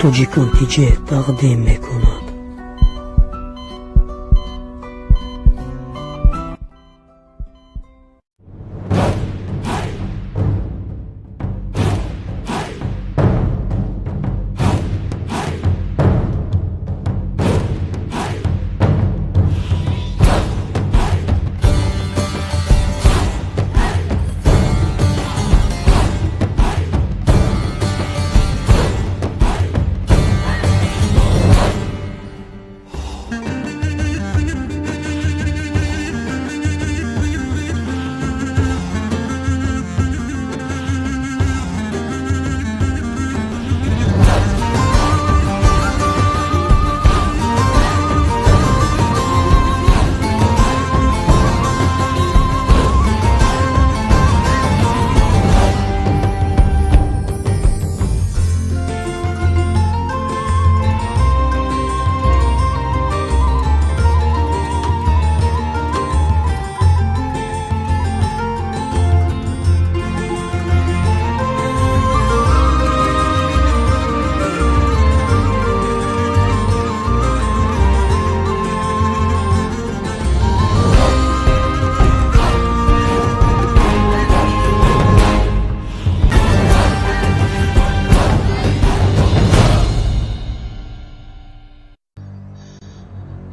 Тоҷикон ТҶ тақдим мекунад.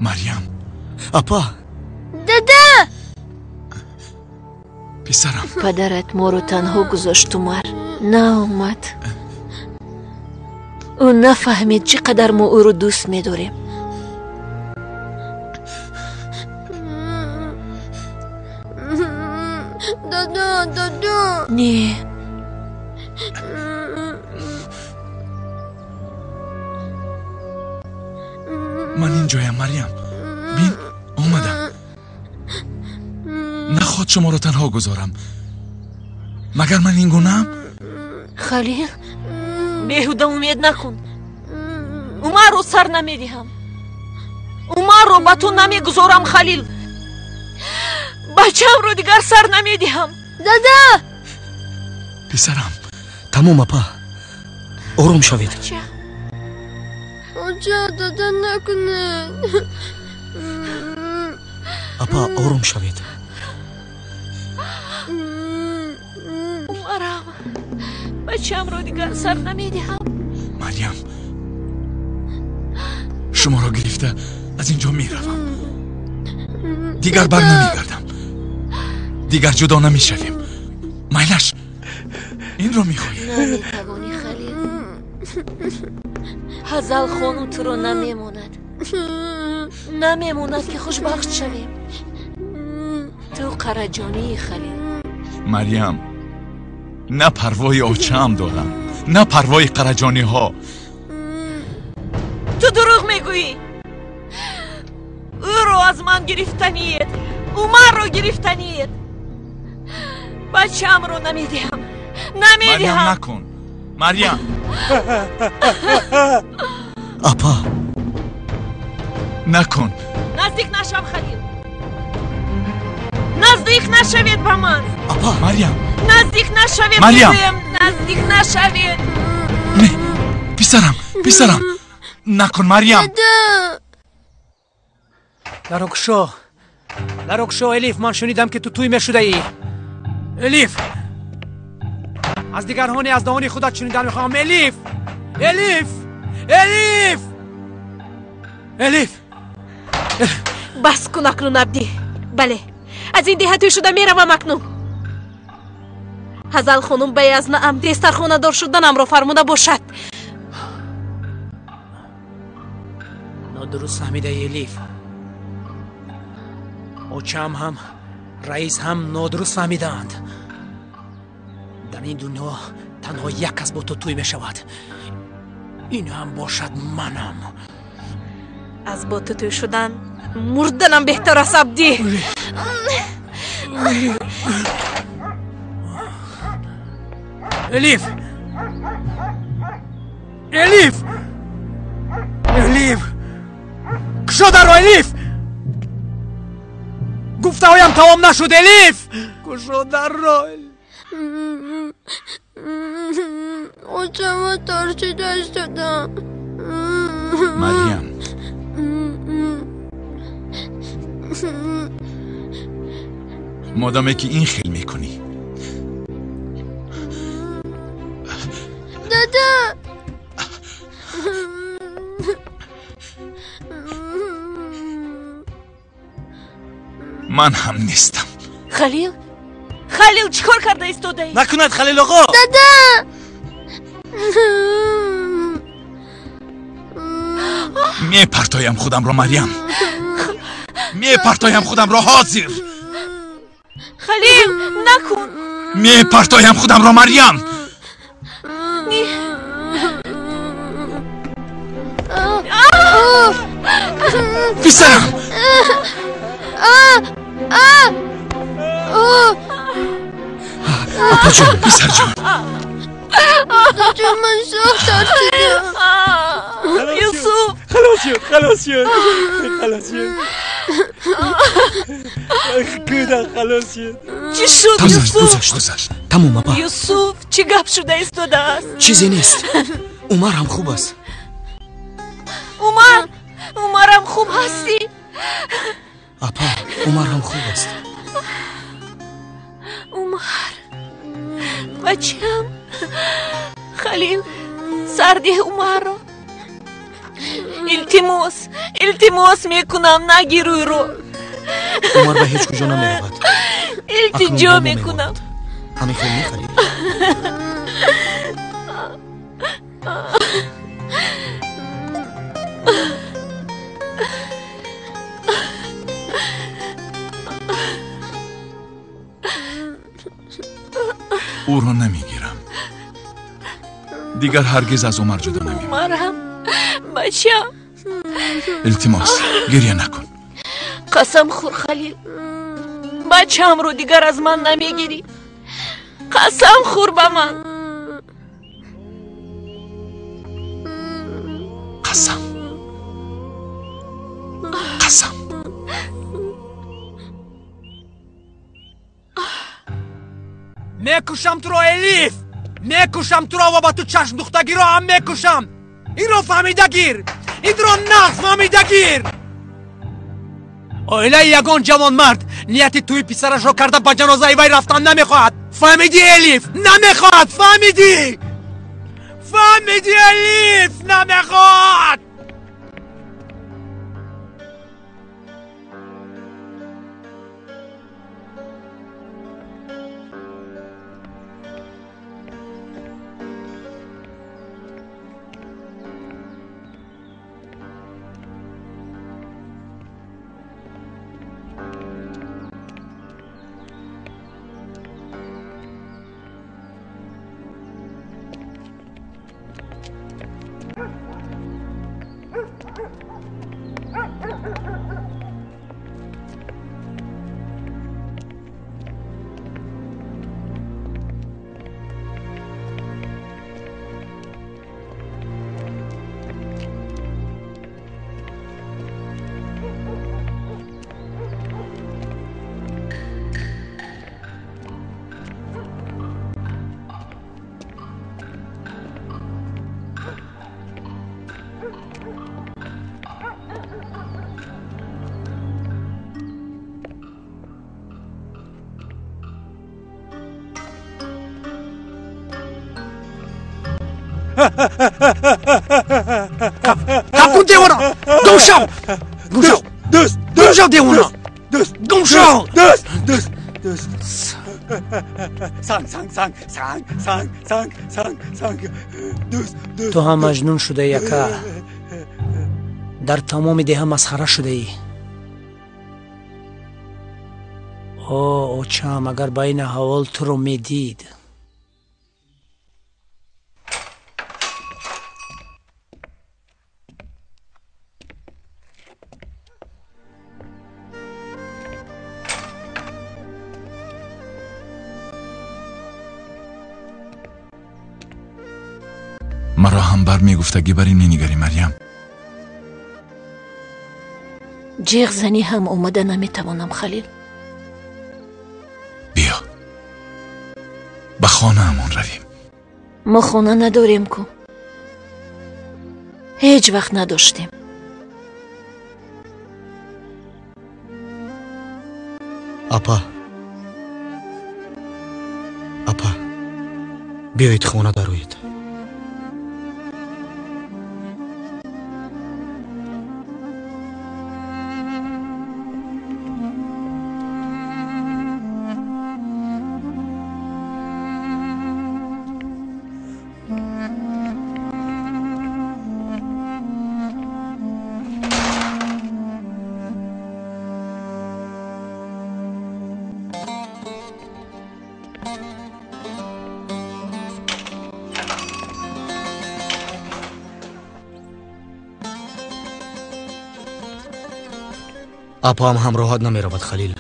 Марьям. Апа. Дада! Писарам. Падарат моро танҳо гузошт, Умар. Наомад. Ӯ нафаҳмид, чӣ қадар мо ӯро дӯст медорем. Дада, дада. Не. Ман инҷоям, Марьям. Бин, омадам. Наход шуморо танҳо гузорам. Магар ман ин гунаам? Халил, беҳуда умед накун. Умарро сар намедиҳам. Умарро ба ту намегузорам, Халил. Бачаамро дигар сар намедиҳам. Дада! Писарам. Тамом, апа. Ором шавед. Оча, дада накунед. Апа, ором шавед. Умарам, бачаамро дигар сар намедиҳам. Марьям, шуморо гирифта аз ин ҷо меравам. Дигар бар намегардам. Дигар ҷудо намешавем. Майлаш, инро мехоҳӣ? Наметавонӣ, Халил. Ҳазал хонум туро намемонад. Намемонад, ки хушбахт шавем. Ту қараҷонии, Халил. Марьям, на парвои очаам дорам, на парвои қараҷониҳо. Ту дурӯғ мегӯӣ. Ӯро аз ман гирифтаниед, Умарро гирифтаниед. Бачаамро намедиҳам, намедиҳам. Марьям, накун. Марьям. Апа. Накун. Наздик нашав, Халил. Наздик нашавед ба ман. Апа. Марьям. Наздик нашавед. Марьям. Наздик нашавед. Не, писарам, писарам. Накун, Марьям. Дарокшо. Дарокшо, Элиф, ман шунидам, ки ту туй мешудаӣ. Элиф. Аз дигарҳоне аз даҳони худат шунидан мехоҳам. Элиф! Элиф! Элиф! Элиф! Бас кун акнун, Абдӣ. Бале, аз ин деҳа тӯй шуда меравам акнун. Ҳазал хонум ба язнаам тезтар хонадор шуданамро фармуда бошад. Нодуруст фаҳмидаи, Элиф. Очаам ҳам, раис ҳам нодуруст фаҳмидаанд. Дар ин дунё танҳо як кас бо ту тӯй мешавад. Ин ҳам бошад манам. Аз бо ту тӯй шудан мурданам беҳтар аст, Абдӣ. Элиф! Элиф! Элиф! Кушо дарро, Элиф! Гуфтаҳоям тамом нашуд, Элиф! Кушо дарро! Очама тарсида истодам. Марьям. Модоме ки ин хел мекунӣ. Дада. Ман ҳам нестам. Халил? Халил чӣ кор карда истодаӣ? Накунад, Халил оғо! Дада! Мепартоям худамро, Марьям. Мепартоям худамро ҳозир. Халил, накун. Мепартоям худамро, Марьям. Писарам! Апаҷон, писарҷон. Дадаҷон, ман сахт тарсидам. Юсуф! Халос шуд, халос шуд, халос шуд. Кӯдак халос шуд. Чӣ шуд, Юсуф? Гузашт. Тамом, апа. Юсуф, чӣ гап шуда истодааст? Чизе нест. Умар ҳам хуб аст. Умар? Умарам хуб ҳастӣ? Апа, Умар ҳам хуб аст. Умар, бачам, Халил, сардеҳ Умарро. Илтимос, илтимос мекунам, нагир ӯро. Умар ба ҳеҷ куҷо намеравад. Илтиҷо мекунам. Ҳамин хел не, Халил? Ӯро намегирам. Дигар ҳаргиз аз Умар ҷудо намешавам. Умарам, бачам. Илтимос, гиря накун. Қасам хӯр, Халил. Бачамро дигар аз ман намегирӣ. Қасам хӯр ба ман. Қасам. Қасам. Мекушам туро, Элиф! Мекушам туро ва ба ту чашмдухтагиро ҳам мекушам! Инро фаҳмида гир! Инро нағз фаҳмида гир! Оилаи ягон ҷавонмард нияти тӯи писарашро карда ба ҷанозаи вай рафтан намехоҳад! Фаҳмидӣ, Элиф? Намехоҳад! Фаҳмидӣ? Фаҳмидӣ, Элиф? Намехоҳад! Капкун девона! Гум шав! Гум шав! Гум шав, девона! Гум шав! Санг, санг, санг, санг, санг, санг, санг, санг. Дӯст, дӯст. Ту ҳам маҷнун шудаӣ, ака. Дар тамоми деҳа масхара шудаӣ. О, очам, агар ба ин аҳвол туро медид. Маро ҳам бармегуфтагӣ бар ин менигарӣ, Марьям. Ҷеғ занӣ ҳам омада наметавонам, Халил. Биё, ба хонаамон равем. Мо хона надорем ку. Ҳеҷ вақт надоштем. Апа, апа, биёед хона дароед. Апаам ҳамроҳат намеравад, Халил.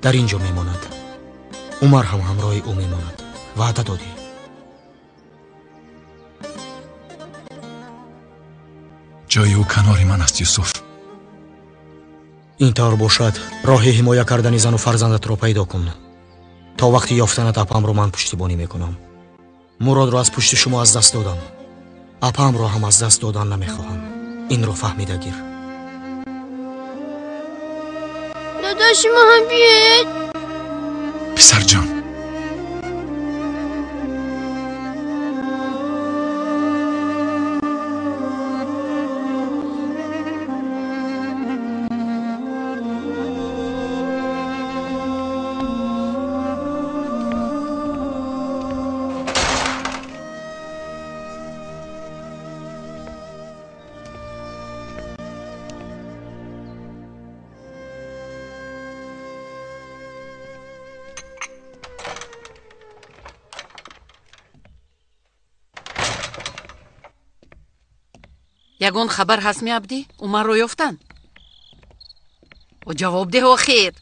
Дар ин ҷо мемонад. Умар ҳам ҳамроҳи ӯ мемонад. Ваъда додӣ. Ҷои ӯ канори ман аст, Юсуф. Ин тавр бошад, роҳи ҳимоя кардани зану фарзандатро пайдо кун. То вақти ёфтанат апаамро ман пуштибонӣ мекунам. Муродро аз пушти шумо аз даст додам. Апаамро ҳам аз даст додан намехоҳам. Инро фаҳмида гир. Додаши мо ҳам биёед. Писарҷон. Ягон хабар ҳаст ми, Абдӣ? Умарро ёфтанд? О, ҷавоб деҳ охир.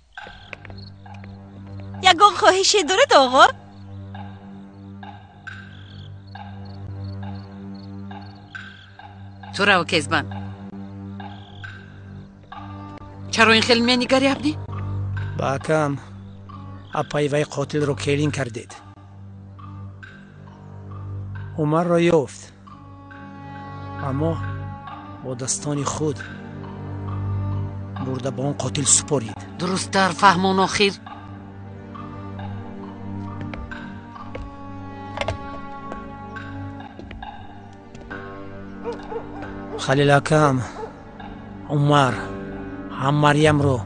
Ягон хоҳише доред, оғо? Ту рав, Кезбан. Чаро ин хел менигарӣ, Абдӣ? Ба акам, апаи вай қотилро келин кардед. Умарро ёфт, аммо бо дастони худ бурда ба он қотил супорид. Дурусттар фаҳмон охир. Халил акам, Умар ҳам Марьямро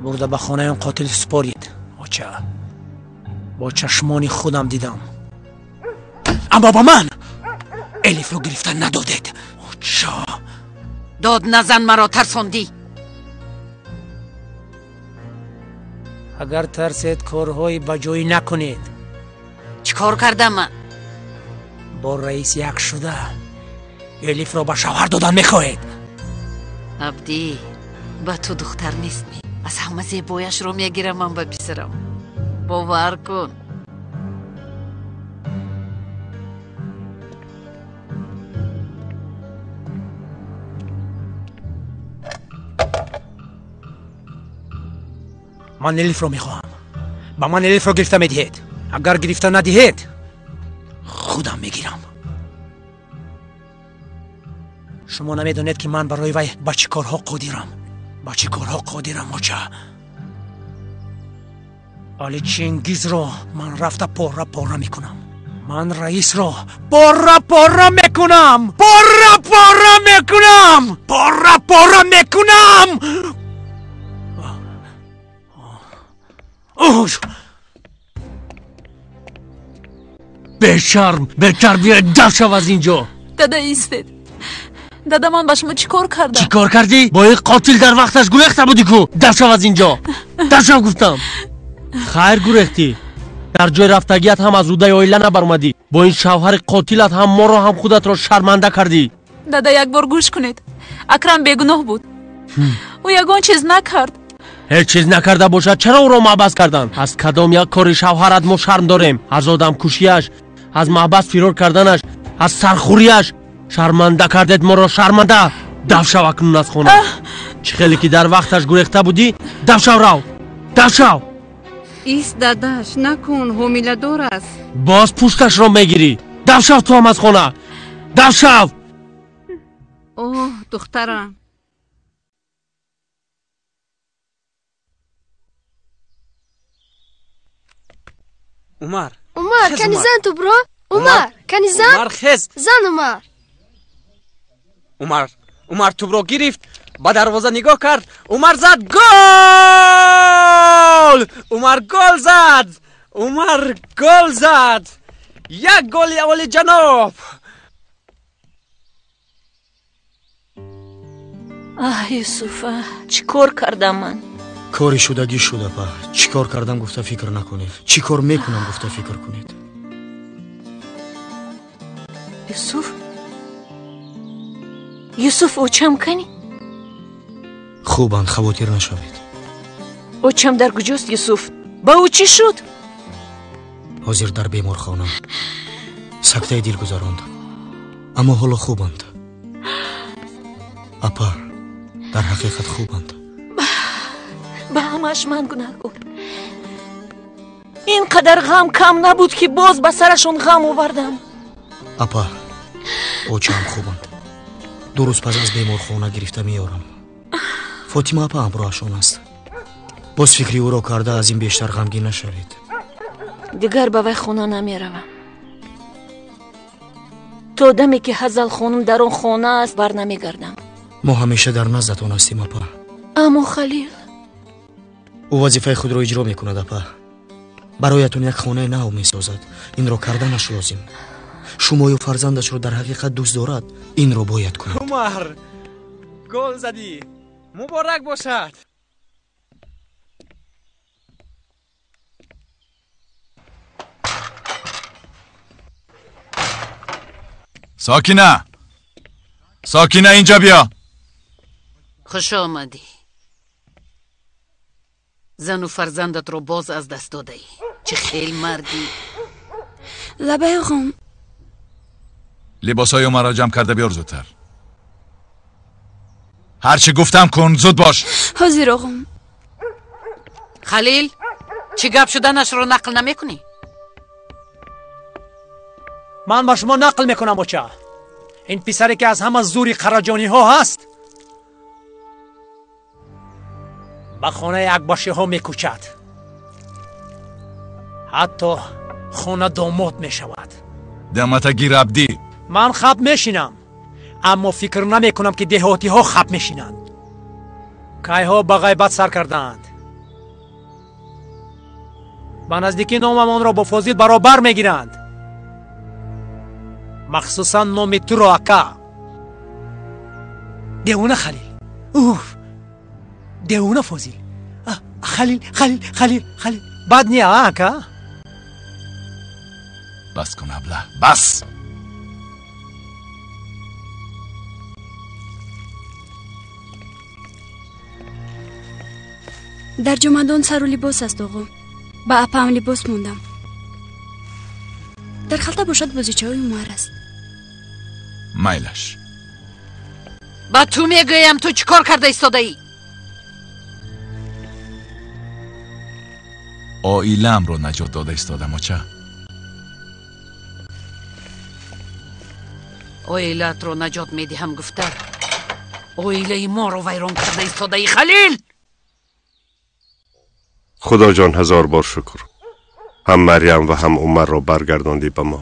бурда ба хонаи он қотил супорид. Оча, бо чашмони худам дидам. Аммо ба ман Элифро гирифта надодед. Оча, дод назан, маро тарсондӣ. Агар тарсед, корҳои ба ҷоӣ накунед. Чӣ кор кардам ман? Бо раис як шуда Элифро ба шавҳар додан мехоҳед. Абдӣ, ба ту духтар нестми. Аз ҳама зебояшро мегирам ман ба писарам. Бовар кун. Ман Элифро мехоҳам. Ба ман Элифро гирифта медиҳед. Агар гирифта надиҳед, худам мегирам. Шумо намедонед, ки ман барои вай ба чӣ корҳо қодирам. Ба чӣ корҳо қодирам, оча. Вале Чингизро ман рафта пора пора мекунам. Ман раисро пора пора мекунам. Пора пора мекунам. Пора пора мекунам. Бешарм, бетарбия, даф шав аз ин ҷо. Дада, истед. Дада, ман ба шумо чӣ кор кардам? Чӣ кор кардӣ? Бо ин қотил дар вақташ гурехта будӣ ку. Даф шав аз ин ҷо. Даф шав гуфтам. Хайр гурехтӣ. Дар ҷои рафтагият ҳам аз удаи оила набаромадӣ. Бо ин шавҳари қотилат ҳам моро, ҳам худатро шарманда кардӣ. Дада, як бор гӯш кунед. Акрам бегуноҳ буд. Ӯ ягон чиз накард. Ҳеҷ чиз накарда бошад, чаро ӯро маҳбас карданд? Аз кадом як кори шавҳарат мо шарм дорем? Аз одамкушиаш, аз маҳбас фирор карданаш, аз сархӯрияш. Шарманда кардед моро, шарманда. Даф шав акнун аз хона. Чӣ хеле ки дар вақташ гурехта будӣ, даф шав, рав, даф шав. Ист, дадаш, накун, ҳомиладор аст. Боз пушташро мегирӣ. Даф шав ту ҳам аз хона, даф шав. Оҳ, духтарам. Умар. Умар, кани зан ту бро? Умар, кани зан? Умар хез. Зан Умар. Умар, Умар тӯбро гирифт, ба дарвоза нигоҳ кард. Умар зад гол! Умар гол зад! Умар гол зад! Як голи олиҷаноб! Аҳ, Юсуф, чӣ кор кардам ман? Кори шудагӣ шуд, апа. Чӣ кор кардам гуфта фикр накунед. Чӣ кор мекунам гуфта фикр кунед. Юсуф? Юсуф, очам кани? Хубанд, хавотир нашавед. Очам дар куҷост, Юсуф? Ба ӯ чӣ шуд? Ҳозир дар беморхона. Сактаи дил гузаронд. Аммо ҳоло хубанд. Апа, дар ҳақиқат хубанд. Ба ҳамааш ман гунаҳкор. Ин қадар ғам кам набуд, ки боз ба сарашон ғам овардам. Апа, очаам хубанд. Ду рӯз пас аз беморхона гирифта меорам. Фотима апа ҳамроҳашон аст. Боз фикри ӯро карда аз ин бештар ғамгин нашавед. Дигар ба вай хона намеравам. То даме ки Ҳазал хонум дар он хона аст, бар намегардам. Мо ҳамеша дар наздатон ҳастем, апа. Аммо Халил, ӯ вазифаи худро иҷро мекунад, апа. Бароятон як хонаи нав месозад. Инро карданаш лозим. Шумою фарзандашро дар ҳақиқат дӯст дорад, инро бояд кунад. Умар, гол задӣ! Муборак бошад! Сокина! Сокина, инҷо биё! Хуш омадӣ. Зану фарзандатро боз аз даст додаӣ. Чӣ хел мардӣ! Лабай оғом. Либосҳои Умарро ҷамъ карда биёр зудтар. Ҳарчи гуфтам кун, зуд бош. Ҳозир оғом. Халил, чӣ гап шуданашро нақл намекунӣ? Ман ба шумо нақл мекунам, оча. Ин писаре ки аз ҳама зури қараҷониҳо ҳаст, ба хонаи акбашиҳо мекӯчад. Ҳатто хона домод мешавад. Дамата гир, Абдӣ. Ман хаб мешинам, аммо фикр намекунам, ки деҳотиҳо хаб мешинанд. Кайҳо ба ғайбат сар кардаанд. Ба наздикӣ номамонро бо Фозил баробар мегиранд. Махсусан номи туро, ака. Девона Халил. Уф! Девона Фозил. Халил, Халил, Халил, Халил. Бад не, ака? Бас кун, абла, бас! Дар ҷумадон сару либос аст, оғо. Ба апаам либос мондам. Дар халта бошад бозичаҳои Умар аст. Майлаш. Ба ту мегӯям, ту чӣ кор карда истодаӣ? Оилаамро наҷот дода истодам, оча. Оилаатро наҷот медиҳам гуфта, оилаи моро вайрон карда истодаӣ, Халил! Худоҷон, ҳазор бор шукр. Ҳам Марьям ва ҳам Умарро баргардондӣ ба мо.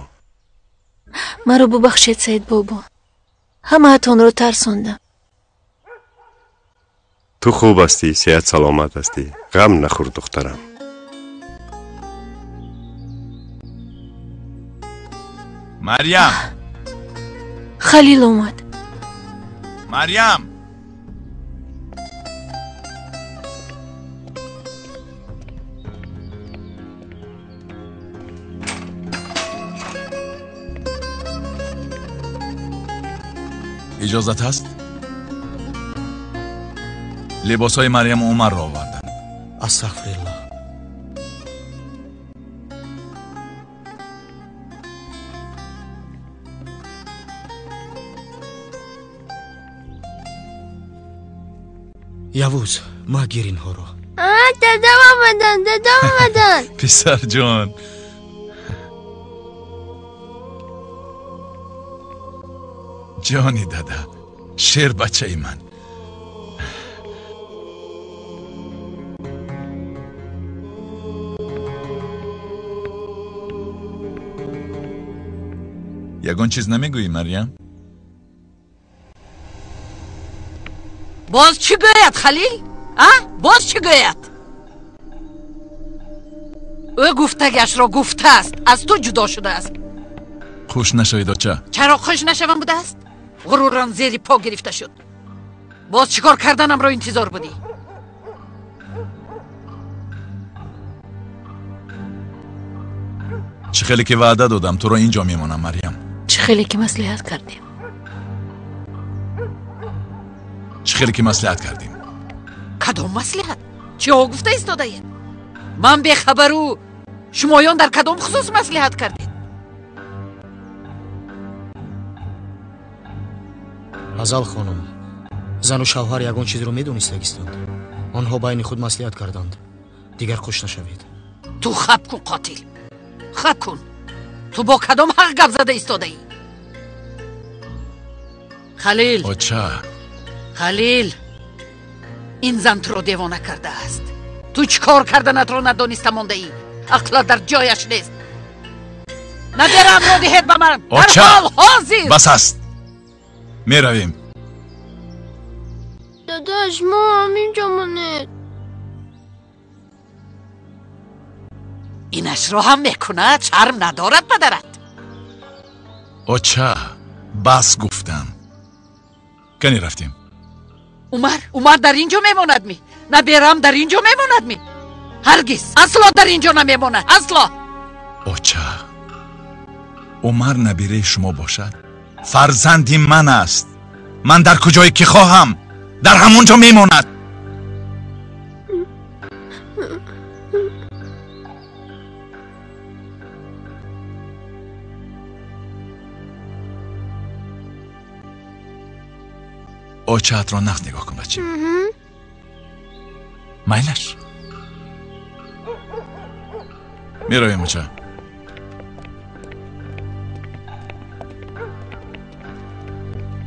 Маро бубахшед, Саид бобо. Ҳамаатонро тарсондам. Ту хуб ҳастӣ, сеҳат саломат ҳастӣ. Ғам нахӯр, духтарам. Марьям! Халил омад. Марьям! Иҷозат ҳаст? Либосҳои Марьяму Умарро овардам. Астағфируллоҳ. Явуз, ма гир инҳоро. Дадам омаданд, дадам омаданд. Писарҷон. Ҷони дада, Шербачаи ман. Ягон чиз намегӯӣ, Марьям? Боз чӣ гӯяд, Халил? А? Боз чӣ гӯяд? Ӯ гуфтагиашро гуфтааст, аз ту ҷудо шудааст. Хуш нашавед, оча. Чаро хуш нашавам будааст? Ғурурам зери по гирифта шуд. Боз чӣ кор карданамро интизор будӣ? Чӣ хеле ки ваъда додам, туро инҷо мемонам, Марьям. Чӣ хеле ки маслиҳат кардем. Чӣ хеле ки маслиҳат кардем. Кадом маслиҳат? Чиҳо гуфта истодаед? Ман бехабару шумоён дар кадом хусус маслиҳат кардед? Ҳазал хонум, зану шавҳар ягон чизро медонистагистанд. Онҳо байни худ маслиҳат карданд. Дигар хуш нашавед. Ту хаб кун, қотил. Хаб кун. Ту бо кадом ҳақ гап зада истодаӣ? Халил. Оча. Халил, ин зан туро девона кардааст. Ту чӣ кор карданатро надониста мондаӣ. Ақлат дар ҷояш нест. Набераамро диҳед ба ман. Оча, дарҳол, ҳозир. Бас аст. Меравем. Дадаш, мо ҳаминҷо монед. Инашро ҳам мекунад, шарм надорад падарат. Оча, бас гуфтам. Кани рафтем. Умар, Умар дар ин ҷо мемонад ми? Наберам дар ин ҷо мемонад ми? Ҳаргиз, асло дар ин ҷо намемонад, асло. Оча, Умар набираи шумо бошад, фарзанди ман аст. Ман дар куҷое ки хоҳам, дар ҳамон ҷо мемонад. Очаатро нағз нигоҳ кун, бача. Майлаш. Меравем, оча.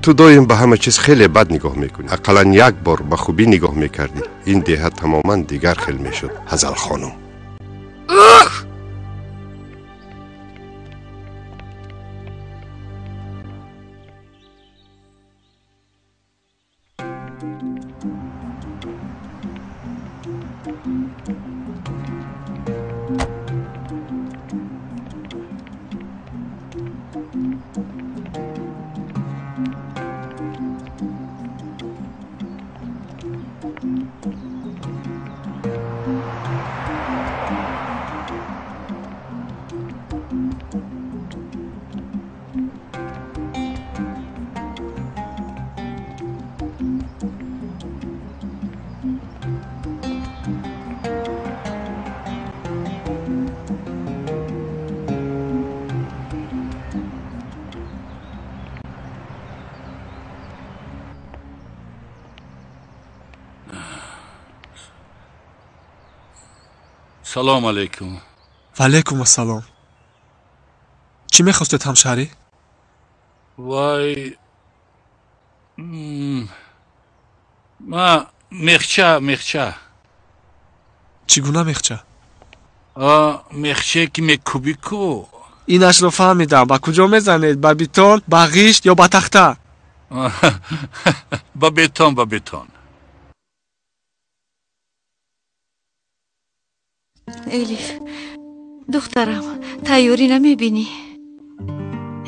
Ту доим ба ҳама чиз хеле бад нигоҳ мекунӣ. Ақаллан як бор ба хубӣ нигоҳ мекардӣ. Ин деҳа тамоман дигар хел мешуд, Ҳазал хонум. Салом алейкум. Ва алейкум ассалом. Чӣ мехостед, ҳамшаҳрӣ? Вай, ма мехча, мехча. Чӣ гуна мехча? Мехчае ки мекӯбӣ ку. Инашро фаҳмидам. Ба куҷо мезанед? Ба бетон, ба ғишт ё ба тахта? Ба бетон, ба бетон. Элиф, духтарам, тайёрӣ намебинӣ?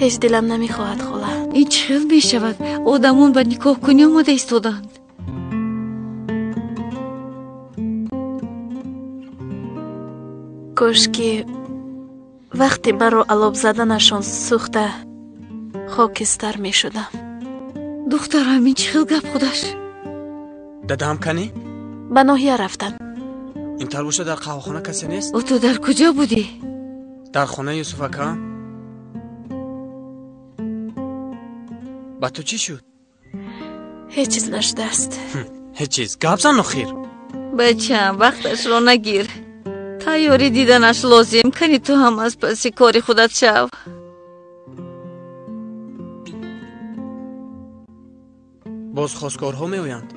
Ҳеҷ дилам намехоҳад, хола. Ин чӣ хел мешавад? Одамон ба никоҳкунӣ омода истоданд. Кош ки вақте маро алоб заданашон сӯхта хокистар мешудам. Духтарам, ин чӣ хел гап худаш? Дадам канӣ? Ба ноҳия рафтам. Интар боша, дар қаҳвахона касе нест? Ӯ ту дар куҷо будӣ? Дар хонаи Юсуф ака. Ба ту чӣ шуд? Ҳеҷ чиз нашудааст. Ҳеҷ чиз. Гап зан охир. Бачам, вақташро нагир. Тайёрӣ диданаш лозим. Кани ту ҳам аз паси кори худат шав. Боз хостгорҳо меоянд.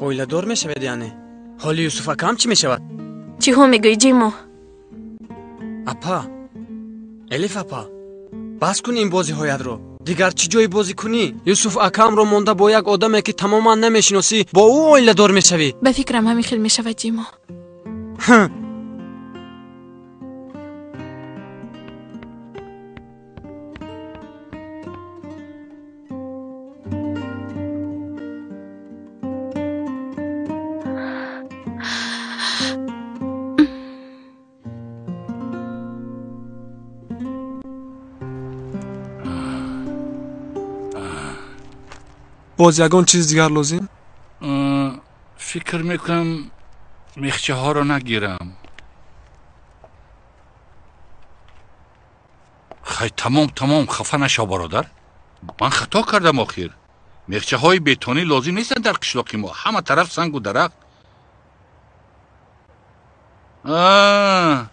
Оиладор мешавед яъне? Ҳоли Юсуф акам чӣ мешавад? Чиҳо мегӯӣ, Ҷимо? Апа, Элиф апа, бас кун ин бозиҳоятро. Дигар чӣ ҷои бозӣ кунӣ? Юсуф акамро монда бо як одаме, ки тамоман намешиносӣ, бо ӯ оиладор мешавӣ. Ба фикрам ҳамин хел мешавад, Ҷимо. Боз ягон чиз дигар лозим? Фикр мекунам мехчаҳоро нагирам. Хай, тамом, тамом, хафа нашав, бародар. Ман хато кардам охир. Мехчаҳои бетонӣ лозим нестанд дар қишлоқи мо. Ҳама тараф сангу дарахт.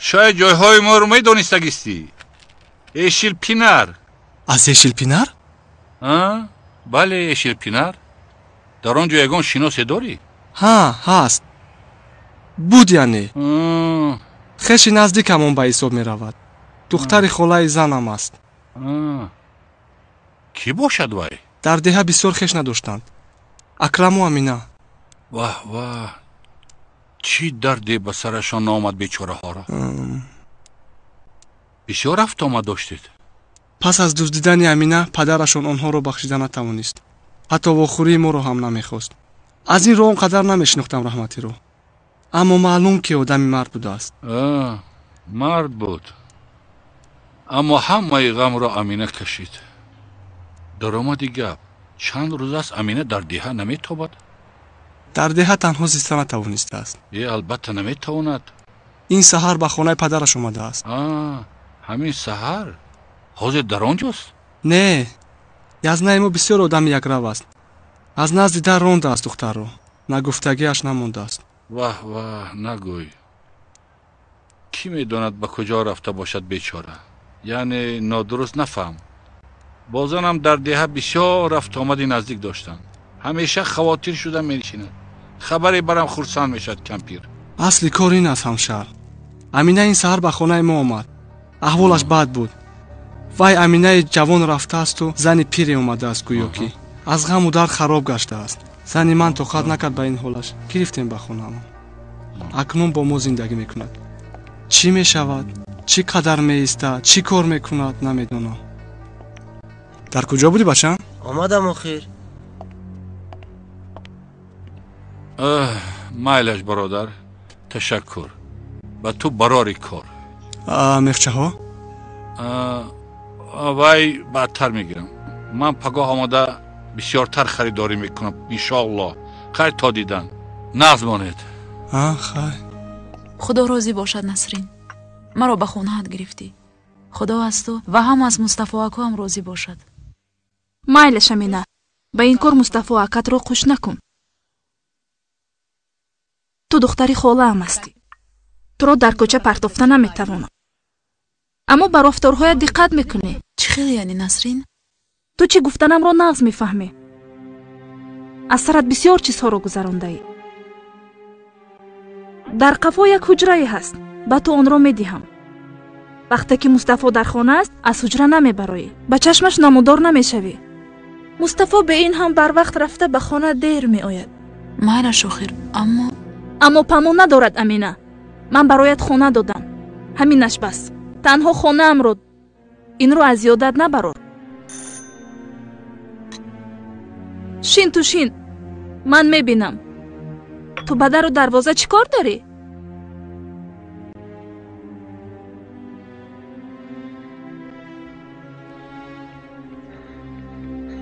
Шояд ҷойҳои моро медонистагистӣ. Эшилпинар. Аз Эшилпинар? Бале, Эшилпинар. Дар он ҷо ягон шиносе дорӣ? Ҳа, ҳаст. Буд яъне. Хеши наздикамон ба ҳисоб меравад. Духтари холаи занам аст. Кӣ бошад вай? Дар деҳа бисёр хеш надоштанд. Акраму Амина. Ваҳ, ваҳ, чӣ дарде ба сарашон наомад бечораҳоро. Бисёр рафтуомад доштед? Пас аз дуздидани Амина падарашон онҳоро бахшида натавонист. Ҳатто вохӯрии моро ҳам намехост. Аз ин рӯ он қадар намешинохтам раҳматиро. Аммо маълум ки одами мард будааст. Мард буд. Аммо ҳамаи ғамро Амина кашид. Даромади гап, чанд рӯз аст Амина дар деҳа наметобад? Дар деҳа танҳо зиста натавонистааст. Албатта наметавонад. Ин саҳар ба хонаи падараш омадааст. Ҳамин саҳар? Ҳозир дар он ҷост? Не, язнаи мо бисёр одами якрав аст. Аз назди дар рондааст духтарро. Нагуфтагиаш намондааст. Ваҳ, ваҳ, нагӯй. Кӣ медонад ба куҷо рафта бошад бечора? Яъне нодуруст нафаҳм. Бозанам дар деҳа бисёр рафтуомади наздик доштанд. Ҳамеша хавотир шуда менишинад. Хабаре барам хурсанд мешавад кампир. Асли кор ин аст, ҳамшаҳр. Амина ин саҳар ба хонаи мо омад. Аҳволаш бад буд. Вай Аминаи ҷавон рафтаасту зани пире омадааст, гӯё ки аз ғаму дард хароб гаштааст. Зани ман тоқат накард ба ин ҳолаш. Гирифтем ба хонаамон. Акнун бо мо зиндагӣ мекунад. Чӣ мешавад, чӣ қадар меистад, чӣ кор мекунад, намедонам. Дар куҷо будӣ, бачам? Омадам охир. Майлаш, бародар, ташаккур. Ба ту барори кор. Мехчаҳо? Вай баъдтар мегирам. Ман пагоҳ омада бисёртар харидорӣ мекунам, иншоаллоҳ. Хайр то дидан. Нағз монед. Хайр. Худо розӣ бошад, Насрин. Маро ба хонаат гирифтӣ. Худо аз ту ва ҳам аз Мустафо акоам розӣ бошад. Майлаш, Амина, ба ин кор Мустафо акатро қуш накун. Ту духтари холаам ҳастӣ. Туро дар кӯча партофта наметавонам. Аммо ба рафторҳоят диққат мекунӣ. Чӣ хел яъне, Насрин? Ту чӣ гуфтанамро нағз мефаҳмӣ. Аз сарат бисёр чизҳоро гузарондаӣ. Дар қафо як ҳуҷрае ҳаст. Ба ту онро медиҳам. Вақте ки Мустафо дар хона аст, аз ҳуҷра намебароӣ. Ба чашмаш намудор намешавӣ. Мустафо бе ин ҳам барвақт рафта ба хона дер меояд. Майлаш охир, аммо памо надорад, Амина. Ман бароят хона додам. Ҳаминаш бас. Танҳо хонаамро. Инро аз ёдат набарор. Шин ту, шин. Ман мебинам. Ту ба дару дарвоза чӣ кор дорӣ?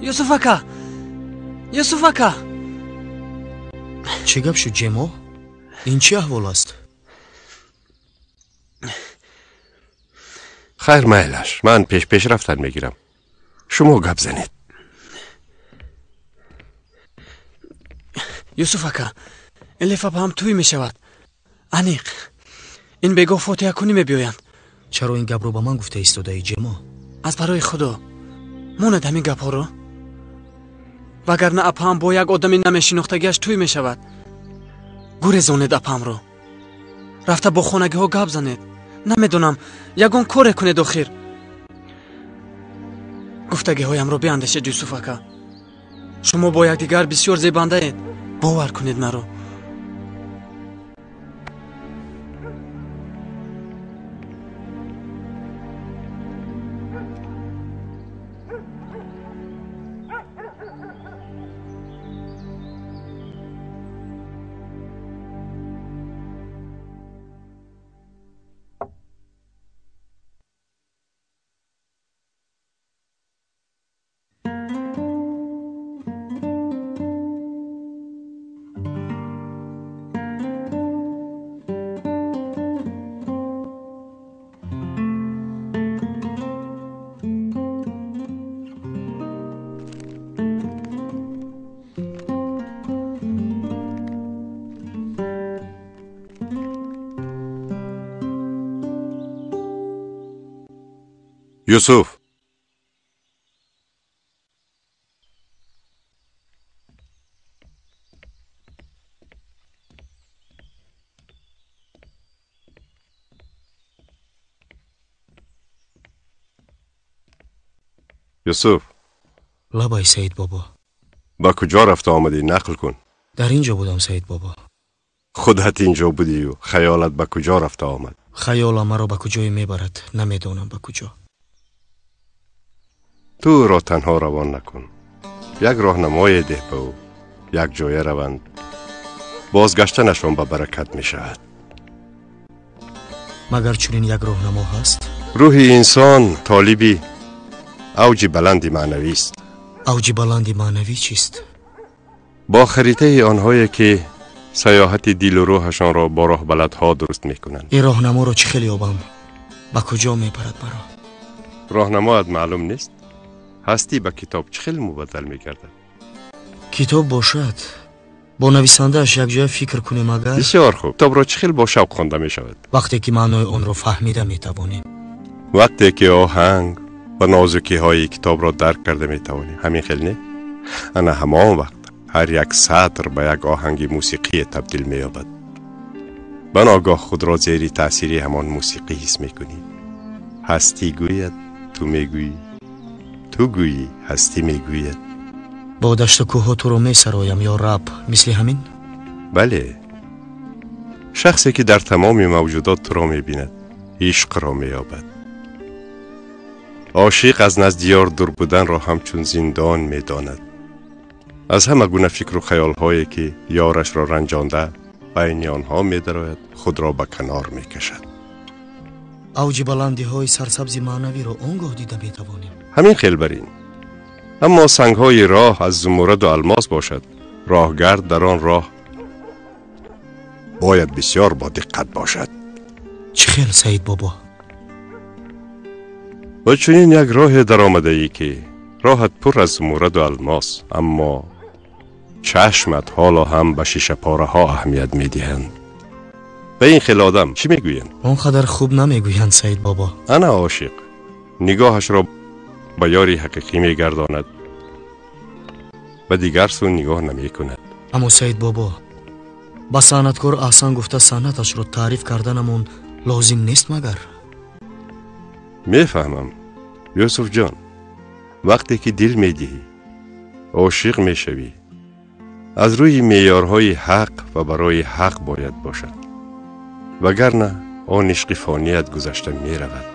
Юсуф ака! Юсуф ака! Чӣ гап шуд, Ҷемо? Ин чӣ аҳвол аст? Хайр, майлаш, ман пеш-пеш рафтан мегирам. Шумо гап занед. Юсуф ака, Элиф апа ҳам тӯй мешавад. Аниқ. Ин бегоҳ фотиҳакунӣ мебиёянд. Чаро ин гапро ба ман гуфта истодаӣ, Ҷемо? Аз барои Худо. Монед ҳамин гапҳоро. Вагарна апаам бо як одами намешинохтагиаш тӯй мешавад. Гурезонед апаамро. Рафта бо хонагиҳо гап занед. Намедонам, ягон коре кунед охир. Гуфтагиҳоямро биандешед, Юсуф ака. Шумо бо якдигар бисёр зебандаед. Бовар кунед маро. Юсуф, Юсуф. Лабай, Саид бобо. Ба куҷо рафта омадӣ? Нақл кун. Дар ин ҷо будам, Саид бобо. Худат ин ҷо будию хаёлат ба куҷо рафта омад? Хаёлам маро ба куҷое мебарад, намедонам ба куҷо. Ту ӯро танҳо равон накун. Як роҳнамое деҳ ба ӯ. Як ҷоя раванд. Бозгаштанашон ба баракат мешавад. Магар чунин як роҳнамо ҳаст? Рӯҳи инсон толиби авҷи баланди маънавист. Авҷи баланди маънавӣ чист? Бо харитаи онҳое ки саёҳати дилу рӯҳашонро бо роҳбаладҳо дуруст мекунанд. Ин роҳнаморо чӣ хел ёбам? Ба куҷо мебарад маро? Роҳнамоат маълум нест? Ҳастӣ ба китоб чӣ хел мубаддал мегардад? Китоб бошад, бо нависандааш якҷоя фикр кунем агар. Бисёр хуб. Китобро чӣ хел бо шавқ хонда мешавад? Вақте ки маънои онро фаҳмида метавонем. Вақте ки оҳанг ва нозукиҳои китобро дарк карда метавонем. Ҳамин хел не? Ана ҳамон вақт ҳар як сатр ба як оҳанги мусиқие табдил меёбад. Ба ногоҳ худро зери таъсири ҳамон мусиқӣ ҳис мекунӣ. Ҳастӣ гӯяд, ту мегӯӣ. Ту гӯӣ, ҳастӣ мегӯяд. Бо дашту кӯҳҳо туро месароям, ё раб, мисли ҳамин? Бале. Шахсе ки дар тамоми мавҷудот туро мебинад, ишқро меёбад. Ошиқ аз назди ёр дур буданро ҳамчун зиндон медонад. Аз ҳама гуна фикру хаёлҳое ки ёрашро ранҷонда байни онҳо медарояд, худро ба канор мекашад. Авҷи баландиҳои сарсабзи маънавиро он гоҳ дида метавонем. Ҳамин хел бар ин. Аммо сангҳои роҳ аз зумурраду алмос бошад, роҳгард дар он роҳ бояд бисёр бодиққат бошад. Чӣ хел, Саид бобо? Ва чунин як роҳе даромадаӣ ки роҳат пур аз зумурраду алмос, аммо чашмат ҳоло ҳам ба шишапораҳо аҳамият медиҳанд. Ба ин хел одам чӣ мегӯянд? Он қадар хуб намегӯянд, Саид бобо. Ана ошиқ нигоҳашро ба ёри ҳақиқӣ мегардонад, ба дигар сӯ нигоҳ намекунад. Аммо Саид бобо, ба санъаткор аҳсан гуфта санъаташро таъриф карданамон лозим нест магар? Мефаҳмам, Юсуфҷон. Вақте ки дил медиҳӣ, ошиқ мешавӣ. Аз рӯи меъёрҳои ҳақ ва барои ҳақ бояд бошад. Вагарна он ишқи фоният гузашта меравад,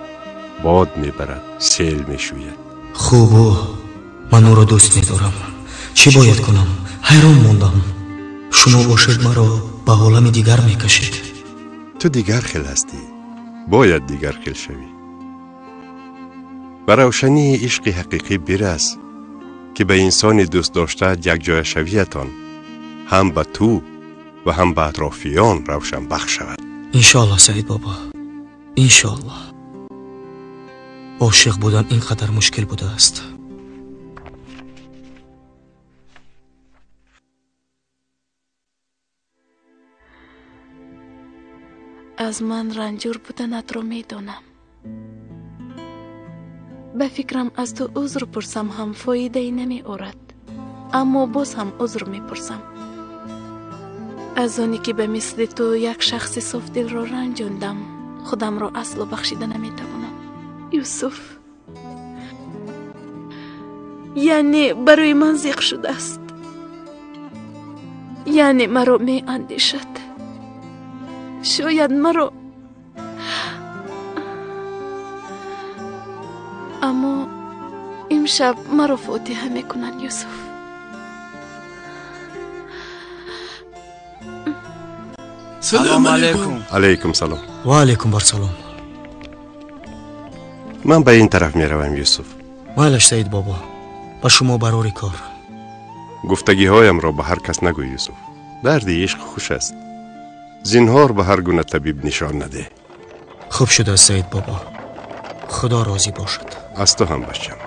бод мебарад, сел мешӯяд. Хубу, ман ӯро дӯст медорам. Чӣ бояд кунам? Ҳайрон мондам. Шумо бошед маро ба олами дигар мекашед. Ту дигар хел ҳастӣ, бояд дигар хел шавӣ. Ба равшании ишқи ҳақиқӣ бирас, ки ба инсони дӯстдоштаат якҷояшавиятон ҳам ба ту ва ҳам ба атрофиён равшанбахш шавад. Иншоаллоҳ, Саид бобо, иншоаллоҳ. Ошиқ будан ин қадар мушкил будааст. Аз ман ранҷур буданатро медонам. Ба фикрам аз ту узр пурсам ҳам фоидае намеорад. Аммо боз ҳам узр мепурсам аз оне ки ба мисли ту як шахси софдилро ранҷондам. Худамро асло бахшида наметавонам, Юсуф. Яъне барои ман зиқ шудааст, яъне маро меандешад, шояд маро, аммо имшаб маро фотиҳа мекунанд, Юсуф. Салом алейкум. Алейкум салом. Ва алейкум барсалом. Ман ба ин тараф меравам, Юсуф. Майлаш, Саид бобо, ба шумо барори кор. Гуфтагиҳоямро ба ҳар кас нагӯй, Юсуф. Дарди ишқ хуш аст. Зинҳор ба ҳар гуна табиб нишон надеҳ. Хуб шудааст, Саид бобо. Худо розӣ бошад. Аз ту ҳам, бачам.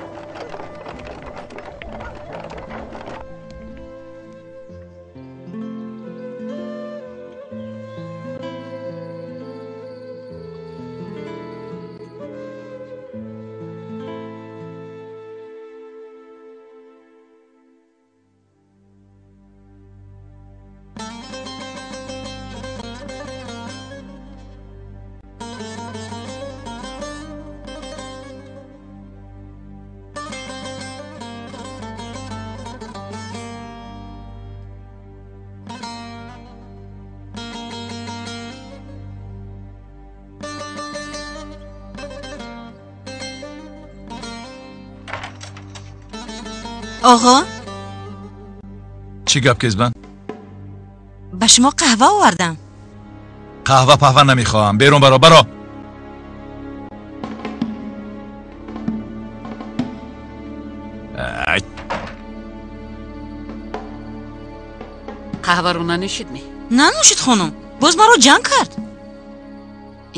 Оғо? Чӣ гап, Кезбан? Ба шумо қаҳва овардам. Қаҳва паҳва намехоҳам. Берун баро, баро. Қаҳваро нанӯшид ме? Нанӯшид, хонум. Боз маро ҷанг кард.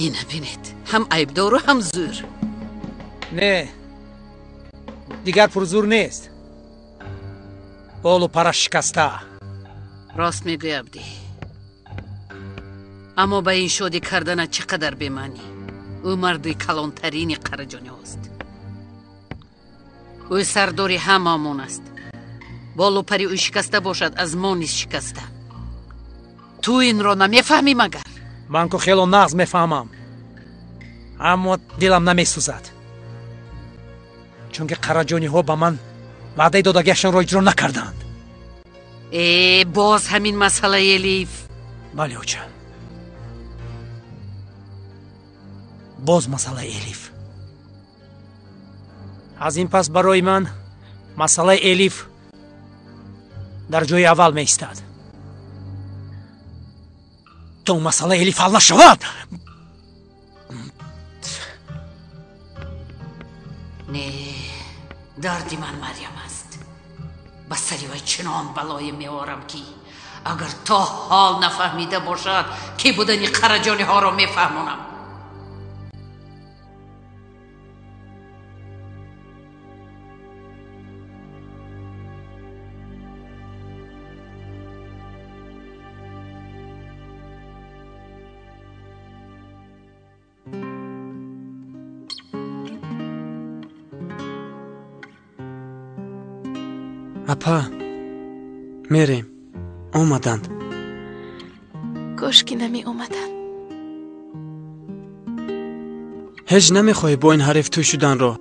Ина бинед, ҳам айбдору ҳам зӯр. Не, дигар пурзур нест. Болу параш шикаста. Рост мегӯй, Абдӣ. Аммо ба ин шодӣ карданат чӣ қадар бемаънӣ. Ӯ марди калонтарини Қараҷониҳост. Ӯ сардори ҳамаамон аст. Болу пари ӯ шикаста бошад, аз мо низ шикаста. Ту инро намефаҳмӣ магар? Ман ку хело нағз мефаҳмам, аммо дилам намесӯзад, чунки Қараҷониҳо ба ман ваъдаи додагиашонро иҷро накарданд. Э, боз ҳамин масъала, Элиф. Бале, оча, боз масъалаи Элиф. Аз ин пас барои ман масъалаи Элиф дар ҷои аввал меистад. То масъалаи Элиф ҳал нашавад. Не, дарди ман Марьям аст. Ба сари вай чунон балое меорам, ки агар то ҳол нафаҳмида бошад, ки будани Қараҷониҳоро мефаҳмонам. Апа, мерем. Омаданд. Кош ки намеомаданд. Ҳеҷ намехоҳӣ бо ин ҳариф тӯй шуданро?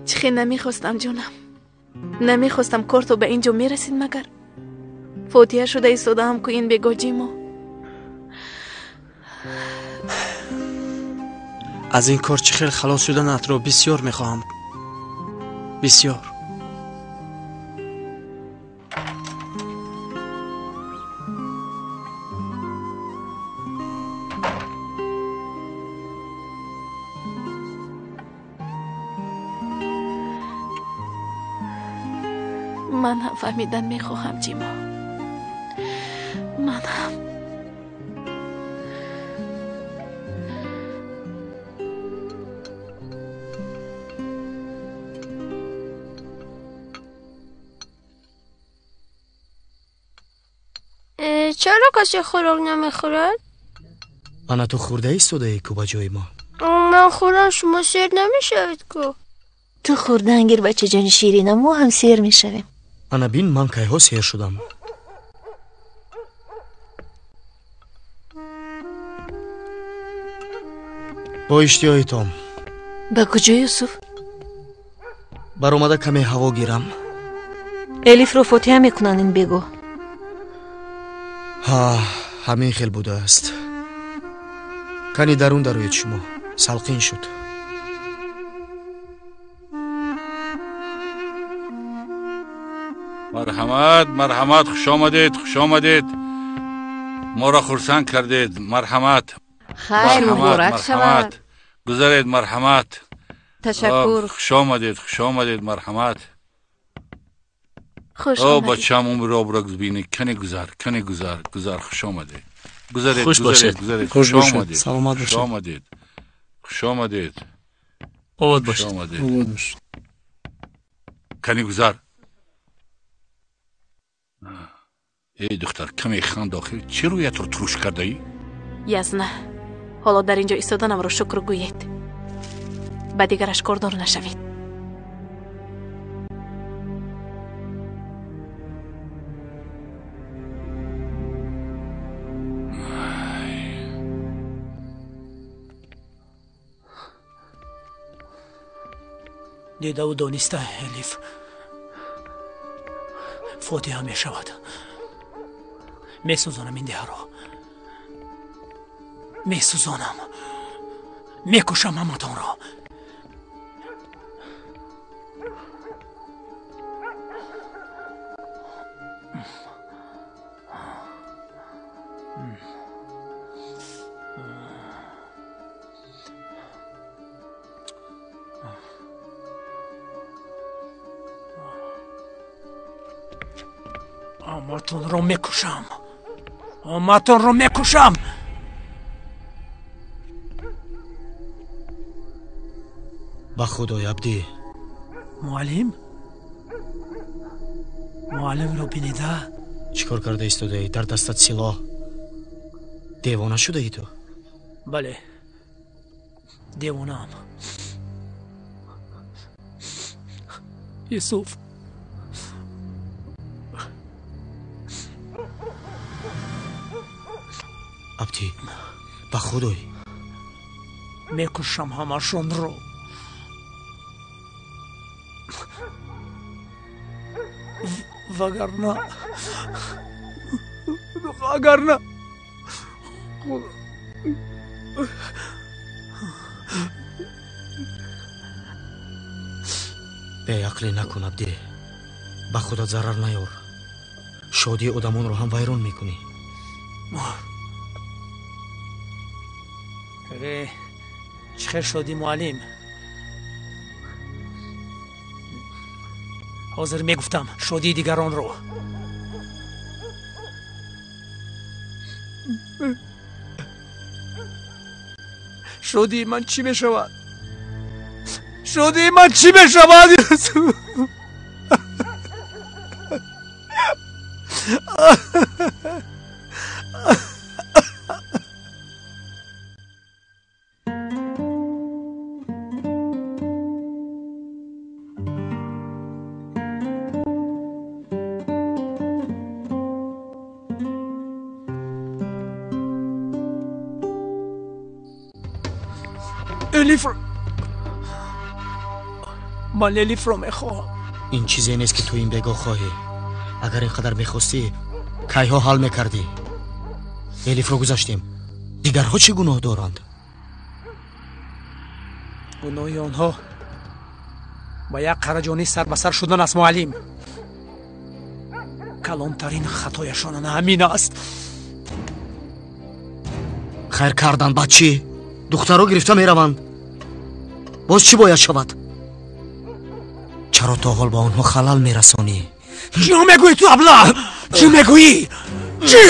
Чӣ хел намехостам, ҷонам. Намехостам кор то ба ин ҷо мерасид магар. Фотиҳа шуда истодаам ку ин бегоҷи мо. Аз ин кор чӣ хел халос шуданатро бисёр мехоҳам. Бисёр. Ман ҳам фаҳмидан мехоҳам, Ҷимо. Ман ҳам. Чаро касе хӯрок намехӯрад? Ана ту хӯрда истодаӣ ку ба ҷои мо. Ман хӯрам, шумо сер намешавед ку. Ту хӯрдан гир, бачаҷони ширинам, мо ҳам сер мешавем. Ана бин, ман кайҳо сер шудам. Бо иштиҳои том. Ба куҷо, Юсуф? Баромада каме ҳаво гирам. Элифро фотиҳа мекунанд ин бегоҳ. Ҳа, ҳамин хел будааст. Кани дарун дароед шумо, салқин шуд. Марҳамат, марҳамат, хуш омадед, хуш омадед. Моро хурсанд кардед. Марҳамат. Хайр, муборак шавад. Гузаред, марҳамат. Ташаккур. Хуш омадед, хуш омадед, марҳамат. Хуш О, омадед. бачам, умри обрак бини. Кани гузар, кани гузар, гузар, хуш омадед. Гузаред, Хуш гузаред, бошед. гузаред. Хуш Хуш бошед. омадед. Саломат Хуш бошед. омадед. Хуш омадед. Обод Хуш бошед. омадед. Обод бошед. Кани гузар. Эй духтар, каме ханд охир, чӣ рӯятро туруш кардаӣ? Язна, ҳоло дар ин ҷо истоданамро шукр гӯед. Ба дигараш кордор нашавед. Дидаву дониста Элиф фотиҳа мешавад. Месӯзонам ин деҳаро, месӯзонам, мекушам ҳаматонро. Ҳаматонро мекушам, ҳаматонро мекушам. Ба худои абдӣ. Муаллим, муаллимро бинида. Чӣ кор карда истодаӣ? Дар дастат силоҳ. Девона шудаӣ ту? Бале, девонаам. Юсуф, Абдӣ, ба худой. Мекушам ҳамашонро. Вагарна, вагарна Беақлӣ накун, Абдӣ. Ба худат зарар наёр. Шодии одамонро ҳам вайрон мекунӣ. Э, чӣ хел шодӣ, муаллим? Ҳозир мегуфтам шодии дигаронро. Шодии ман чӣ мешавад? Шодии ман чӣ мешавад, Юсуф? Элифро, ман Элифро мехоҳам. Ин чизе нест, ки ту ин бегоҳ хоҳӣ. Агар ин қадар мехостӣ, кайҳо ҳал мекардӣ. Элифро гузаштем, дигарҳо чӣ гуноҳ доранд? Гуноҳи онҳо ба як қараҷонӣ сар ба сар шудан аст, муаллим. Калонтарин хатояшон ана ҳамин аст. Хайр кардан, баъд чӣ? Духтарро гирифта мераванд. Боз чӣ бояд шавад? Чаро то ҳол ба онҳо халал мерасонӣ? Чӣ мегӯӣ ту, абла? Чӣ мегӯӣ? Чӣ?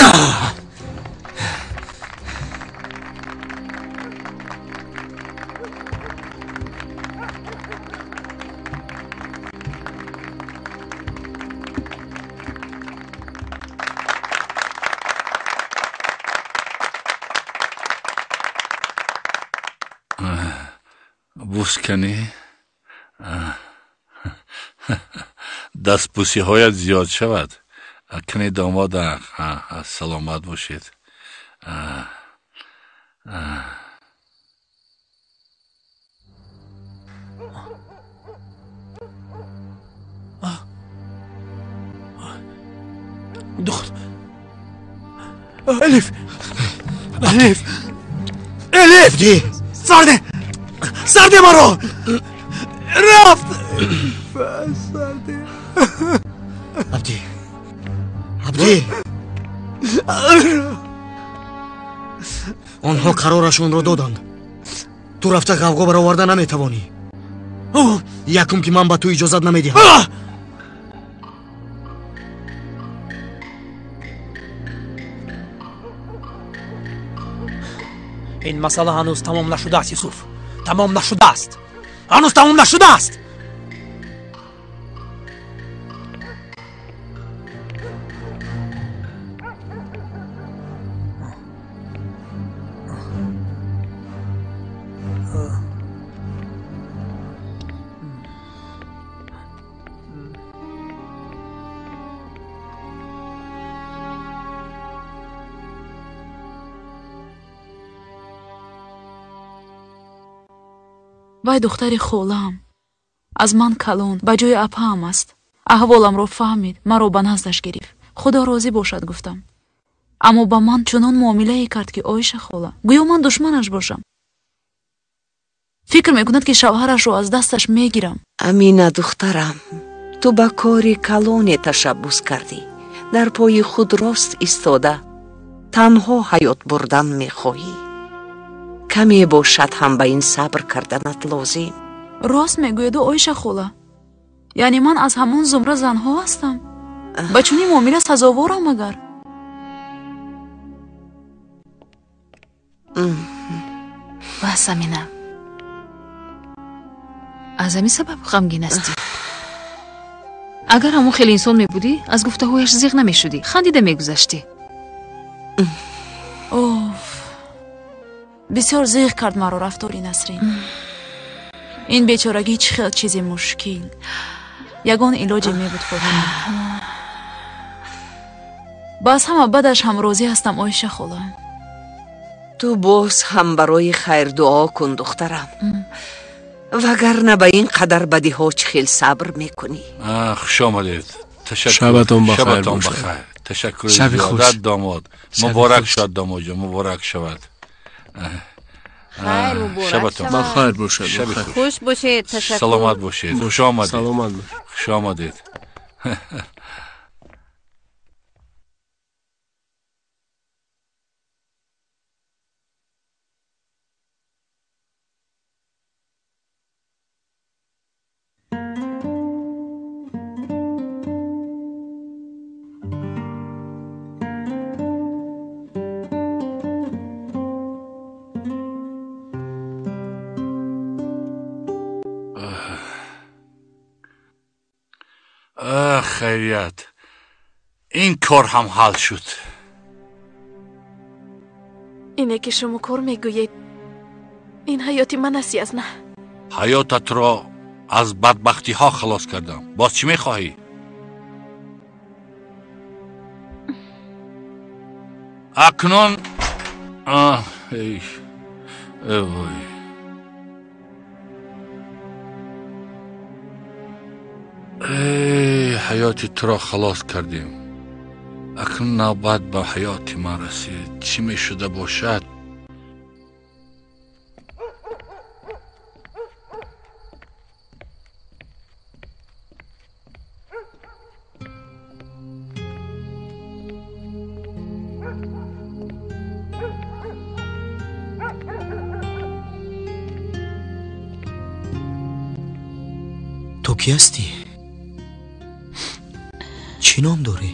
Бусканӣ. Дастбӯсиҳоят зиёд шавад. Кани домод, саломат бошед. Элиф! Элиф! Элиф! Сарде! Сарде маро! Рафт! Сарде! Абди! Абди! Онҳо қарорашонро доданд. Ту рафта ғавғо бароварда наметавонӣ. Якум ки ман ба ту иҷозат намедиҳам. Ин масъала ҳанӯз тамом нашудааст, Юсуф. Тамом нашудааст. Ҳанӯз тамом нашудааст. Вай духтари холаам аз ман калон, ба ҷои апаам аст. Аҳволамро фаҳмид, маро ба наздаш гирифт. Худо розӣ бошад, гуфтам. Аммо ба ман чунон муомилае кард, ки Оиша хола, гӯё ман душманаш бошам. Фикр мекунад, ки шавҳарашро аз дасташ мегирам. Амина духтарам, ту ба кори калоне ташаббус кардӣ. Дар пои худ рост истода танҳо ҳаёт бурдан мехоҳӣ. Каме бошад ҳам ба ин сабр карданат лозим. Рост мегӯяду Оиша хола. Яъне ман аз ҳамон зумра занҳо ҳастам? Ба чунин муомила сазоворам магар? Бас, Амина. Аз ҳамин сабаб ғамгин ҳастӣ. Агар ҳамон хеле инсон мебудӣ, аз гуфтаҳояш зиғ намешудӣ, хандида мегузаштӣ. Оф, бисёр зиғ кард маро рафтори Насрин. Ин бечорагӣ чӣ хел чизи мушкил. Ягон илоҷе мебуд, Фотима. Ба аз ҳама бадаш ҳам розӣ ҳастам, Оиша хола. Ту боз ҳам барои хайр дуо кун, духтарам. Вагарна ба ин қадар бадиҳо чӣ хел сабр мекунӣ? Хуш омадед. Ташаккур. Шабатон бахайр. Шабатон бахайр. Ташаккури зиёдат, домод. Муборак шавад, домодҷон, муборак шавад. Хайр, муборак шавад. Бахайр бошад. Хуш бошед, ташаккур. Саломат бошед. Хуш омадед. Саломат бошед. Хуш омадед. Хайрият, ин кор ҳам ҳал шуд. Ине ки шумо кор мегӯед, ин ҳаёти ман аст, язна. Ҳаётатро аз бадбахтиҳо халос кардам. Боз чӣ мехоҳӣ? Акнун вой. Эй, ҳаёти туро халос кардем. Акнун навбат ба ҳаёти ман расид. Чӣ мешуда бошад? Ту кӣ ҳастӣ? Чӣ ном дорӣ?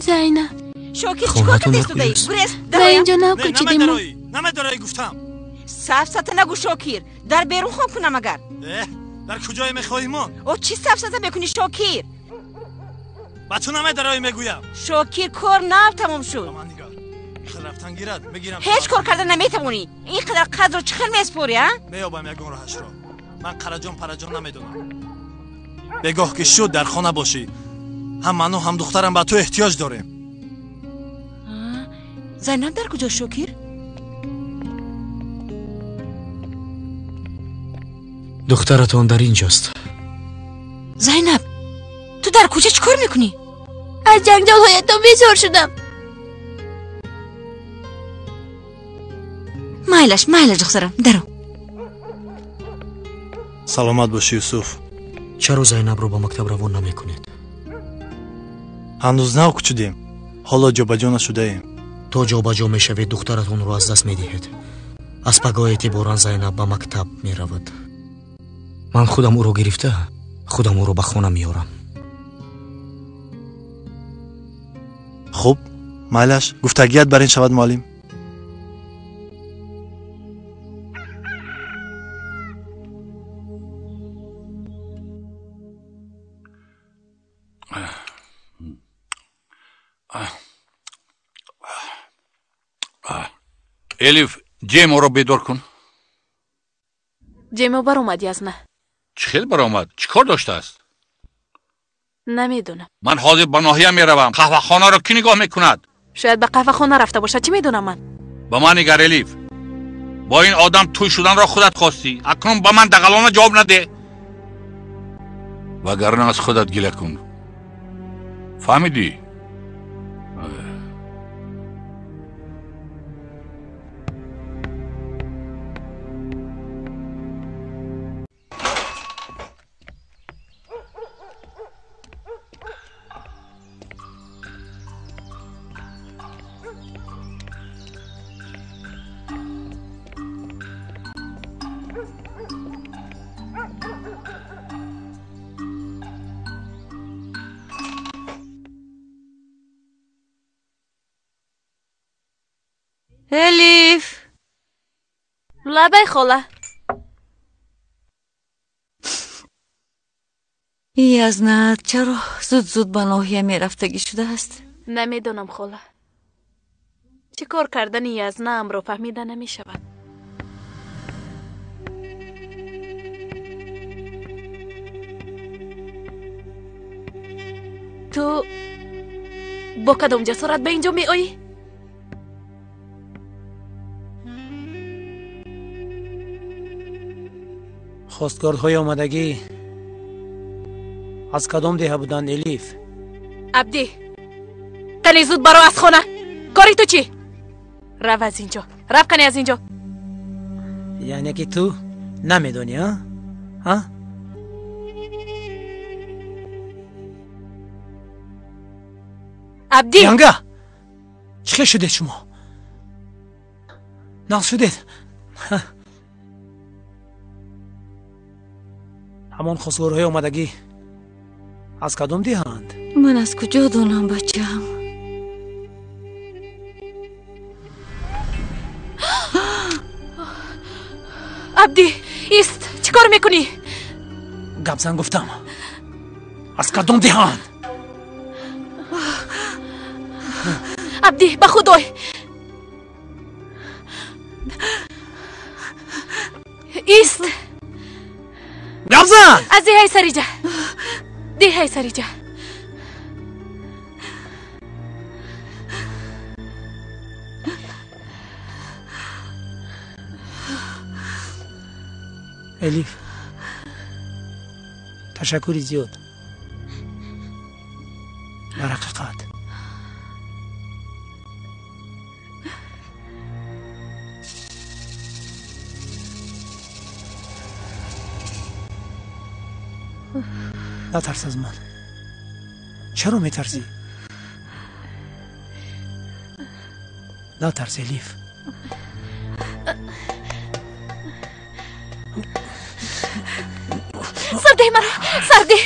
Зайнаб. Шокир, чӣ кор кардастудаӣ? Гурез, Ба инҷо нав кӯчидем. Намедороӣ гуфтам. Сафсата нагӯ, Шокир. Дар берун хоб кунам агар. Дар куҷое мехоҳӣ мон? О, чӣ сафсата мекунӣ, Шокир? Ба ту намедороӣ мегӯям. Шокир, кор нав тамом шуд. Рафтан гирад, мегирам. Ҳеҷ кор карда наметавонӣ. Ин қадар қадрро чӣ хел месупорӣ, а? Меёбам ягон роҳашро. Ман қараҷон параҷон намедонам. Бегоҳ ки шуд дар хона бошӣ. Ҳам ману ҳам духтарам ба ту эҳтиёҷ дорем. Зайнаб дар куҷо, Шокир? Духтаратон дар инҷост. Зайнаб, ту дар кӯча чӣ кор мекунӣ? Аз ҷанҷолҳоятон безор шудам. Майлаш, майлаш, духтарам, даро. Саломат бошӣ, Юсуф. Чаро Зайнабро ба мактаб равон намекунед? Ҳанӯз нав кӯчидем, ҳоло ҷобаҷо нашудаем. То ҷобаҷо мешавед, духтаратонро аз даст медиҳед. Аз пагоҳ эътиборан Зайнаб ба мактаб меравад. Ман худам ӯро гирифта, худам ӯро ба хона меорам. Хуб, майлаш, гуфтагият бар ин шавад, муаллим. Элиф, Ҷеморо бедор кун. Ҷемо баромад, Язна. Чӣ хел баромад? Чӣ кор доштааст? Намедонам. Ман ҳозир ба ноҳия меравам. Қаҳвахонаро кӣ нигоҳ мекунад? Шояд ба қаҳвахона рафта бошад. Чӣ медонам ман? Ба ман нигар, Элиф. Бо ин одам тӯй шуданро худат хостӣ. Акнун ба ман дағалона ҷавоб надеҳ, вагарна аз худат гила кун. Фаҳмидӣ? Элиф! Лабай, хола. Язнат чаро зуд-зуд ба ноҳия мерафтагӣ шудааст? Намедонам, хола. Чӣ кор кардани Язнаамро фаҳмида намешавад. Ту бо кадом ҷасорат ба инҷо меоӣ? Хостгорҳои омадагӣ аз кадом деҳа буданд, Элиф? Абдӣ, қани зуд баро аз хона. Кори ту чӣ? Рав аз инҷо, рав қани аз инҷо. Яъне ки ту намедонӣ, а? А? Абдӣ! Янга! Чӣ хел шудед шумо? Нағз шудед? Ҳамон хостгорҳои омадагӣ аз кадом деҳаанд? Ман аз куҷо донам, бачаам? Абдӣ, ист! Чӣ кор мекунӣ? Гапзан гуфтам. Аз кадом деҳаанд? Абдӣ, ба худой! Ист! Гапзан! Аз деҳаи Сариҷа. Деҳаи Сариҷа. Элиф, ташаккури зиёд. Дар ҳақиқат натарс аз ман. Чаро метарсӣ? Натарс, Элиф. Сардеҳ маро, сардеҳ.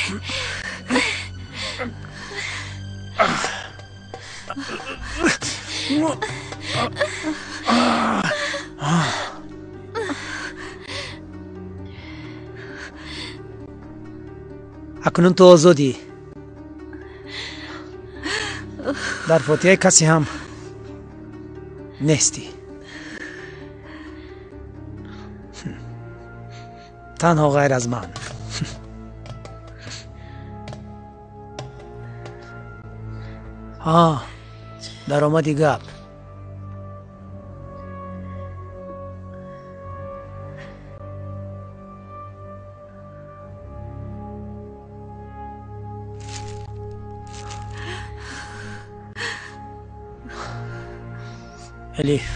Акнун ту озодӣ. Дар фотиҳаи касе ҳам нестӣ. Танҳо ғайр аз ман. Даромади гап. Элиф.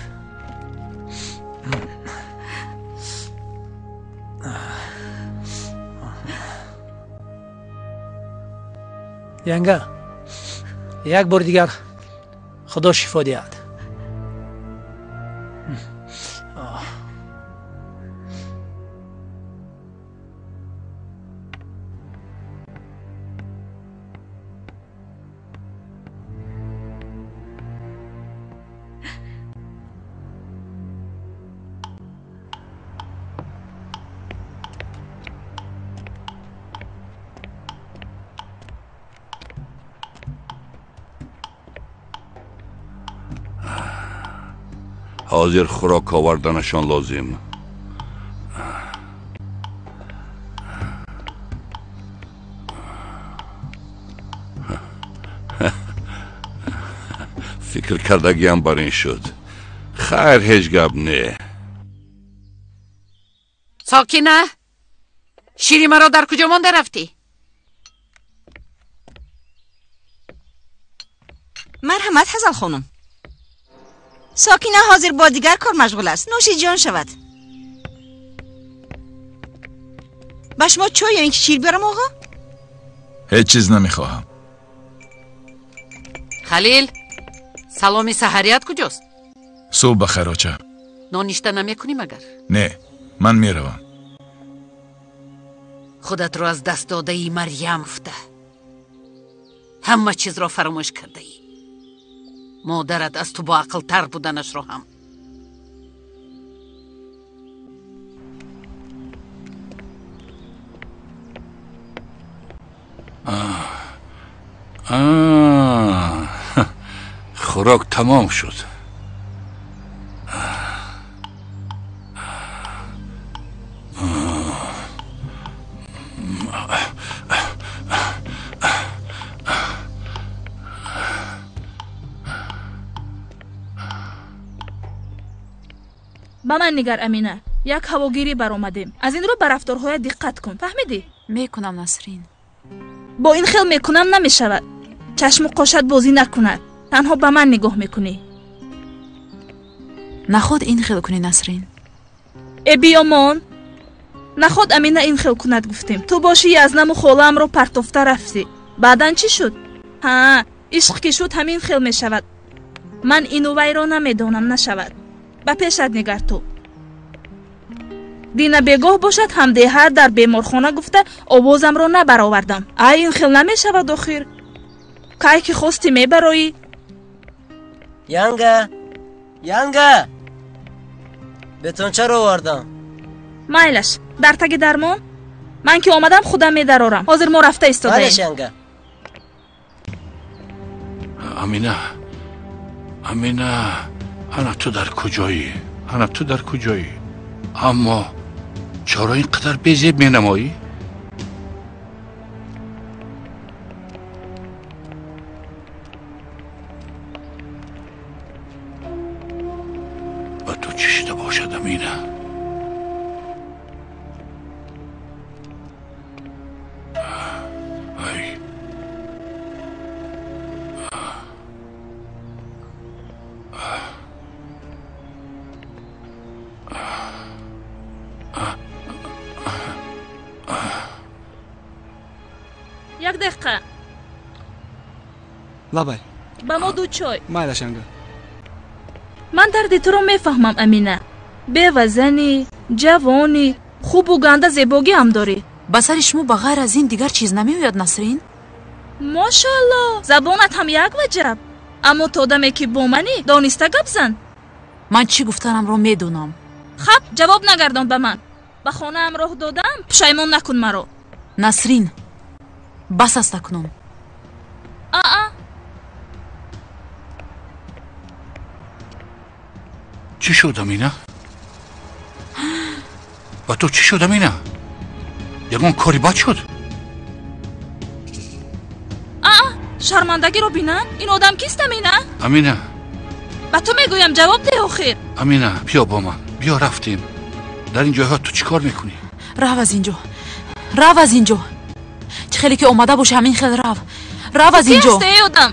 Янга, як бор дигар худо шифо диҳад. Ҳозир хӯрок оварданашон лозим. Фикр кардагиам бар ин шуд. Хайр, ҳеҷ гап не. Сокина, шири маро дар куҷо монда рафтӣ? Марҳамат, Ҳазал хонум. Сокина ҳозир бо дигар кор машғул аст. Нӯши ҷон шавад. Ба шумо чой ё ин ки шир биёрам, оғо? Ҳеҷ чиз намехоҳам. Халил, саломи саҳарият куҷост? Субҳ бахайр, оча. Ноништа намекунӣ магар? Не, ман меравам. Худатро аз даст додаи Марьям гуфта. Ҳама чизро фаромӯш кардаӣ. Модарат аз ту боақлтар буданашро ҳам. Хӯрок тамом шуд. Ба ман нигар, Амина, як ҳавогирӣ баромадем. Аз ин рӯ ба рафторҳоят диққат кун, фаҳмидӣ? Мекунам, Насрин. Бо ин хел мекунам намешавад. Чашму қошат бозӣ накунад. Танҳо ба ман нигоҳ мекунӣ. Наход ин хел кунӣ, Насрин. Э, биёмон. Наход Амина ин хел кунад гуфтем. Ту бошӣ язнаму холаамро партофта рафтӣ. Баъдан чӣ шуд? Ҳа, ишқ ки шуд ҳамин хел мешавад. Ман ину вайро намедонам, нашавад. Ба пешат нигар ту. Дина бегоҳ бошад, ҳамдеҳа дар беморхона гуфта овозамро набаровардам. Ай, ин хел намешавад охир. Кай ки хостӣ мебароӣ. Янга, Янга, бетончаро овардам. Майлаш, дар таги дармон? Ман ки омадам худам медарорам. Ҳозир мо рафта истодаем. Майлаш, Янга. Амина, Амина, ана ту дар куҷоӣ? Ана ту дар куҷоӣ? Аммо чаро ин қадар безеб менамоӣ? Ба ту чӣ шуда бошад, Амина? Ай, як дақиқа. Лабай. Ба мо ду чой. Майлаш, Янга. Ман дарди туро мефаҳмам, Амина. Бевазанӣ, ҷавонӣ, хубу ганда зебогӣ ҳам дорӣ. Ба сари шумо ба ғайр аз ин дигар чиз намеояд, Насрин? Мошалло, забонат ҳам як ваҷаб. Аммо то даме ки бо манӣ, дониста гап зан. Ман чӣ гуфтанамро медонам. Хаб, ҷавоб нагардон ба ман. Ба хонаам роҳ додам, пушаймон накун маро. Насрин, бас аст акнун. Аа. Чӣ шуд, Амина? Ба ту чӣ шуд, Амина? Ягон кори бад шуд? Аа, Шармандагиро бинанд? Ин одам кист, Амина? Амина, ба ту мегӯям, ҷавоб деҳ охир. Амина, биё бо ман, биё рафтем. Дар ин ҷойҳо ту чӣ кор мекунӣ? Рав аз инҷо, рав аз инҷо. Чӣ хеле ки омада бошӣ, ҳамин хел рав. Рав аз инҷо. Кист эй одам?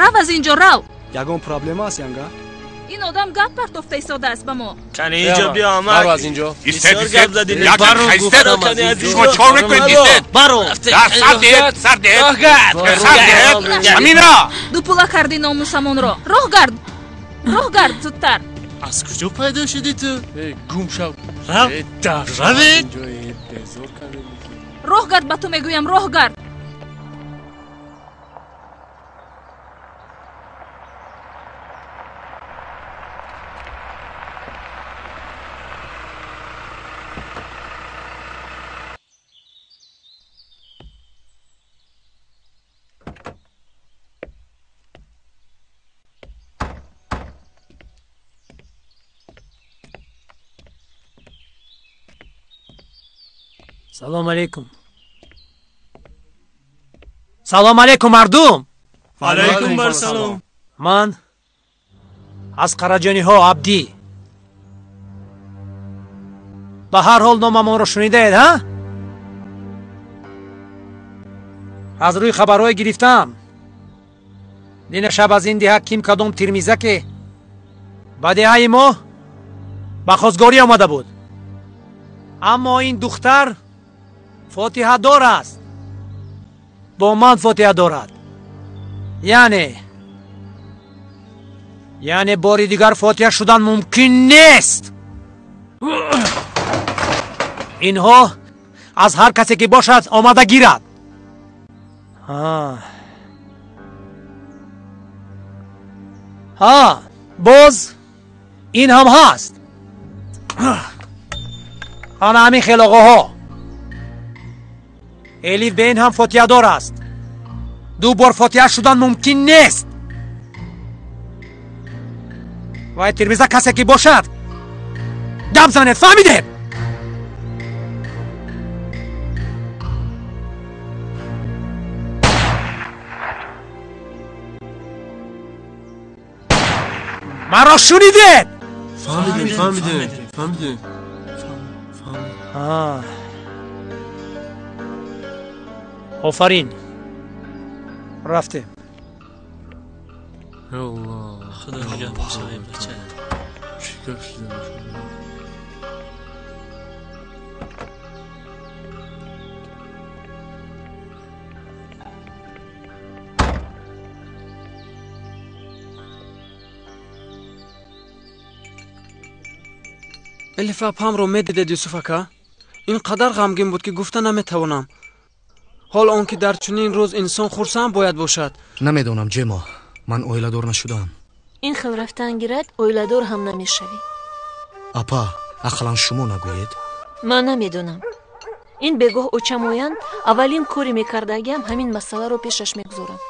Рав аз инҷо, рав. Ягон проблема аст, янга? Ин одам гап партофта истодааст ба мо. Кани инҷо биё, амак. Баро аз инҷо. Истед, истед. Шумо чӣ кор мекунед? Истед. Баро. Сар диҳед, сар диҳед. Сар диҳед. Амина! Дупула кардӣ номусамонро. Роҳ гард. Роҳ гард зудтар. Аз куҷо пайдо шудӣ ту? Гум шав. Рав. Равед. Роҳ гард, ба ту мегӯям, роҳ гард. Салом алейкум. Салом алейкум, мардум. Алейкум барсалом. Ман аз Қараҷониҳо Абдӣ. Ба ҳар ҳол номамонро шунидаед, ҳа? Аз рӯи хабарҳое гирифтам. Дина шаб аз ин деҳа ким кадом тирмизаке ба деҳаи мо ба хостгорӣ омада буд. Аммо ин духтар фотиҳадор аст. Бо ман фотиҳа дорад. Яъне бори дигар фотиҳа шудан мумкин нест. Инҳо аз ҳар касе ки бошад омада гирад. Ҳа, боз ин ҳам ҳаст. Ана ҳамин хел оғоҳо. Элиф бе ин ҳам фотиҳадор аст. Ду бор фотиҳа шудан мумкин нест. Вай тирмиза касе ки бошад гап занед, фаҳмидед? Маро шунидед? Фаҳмидем, фаҳмидем, фаҳмидем. Офарин, рафтем. Худо нигаҳбон шавем, бача. Чӣ гап шуда бошад? Элиф апамро медидед, Юсуф ака? Ин қадар ғамгин буд, ки гуфта наметавонам. Ҳол он ки дар чунин рӯз инсон хурсанд бояд бошад. Намедонам, Ҷемо, ман оиладор нашудаам. Ин хел рафтан гирад, оиладор ҳам намешавӣ. Апа, ақаллан шумо нагӯед. Ман намедонам. Ин бегоҳ очам оянд, аввалин кори мекардагиам ҳамин масъаларо пешаш мегузорам.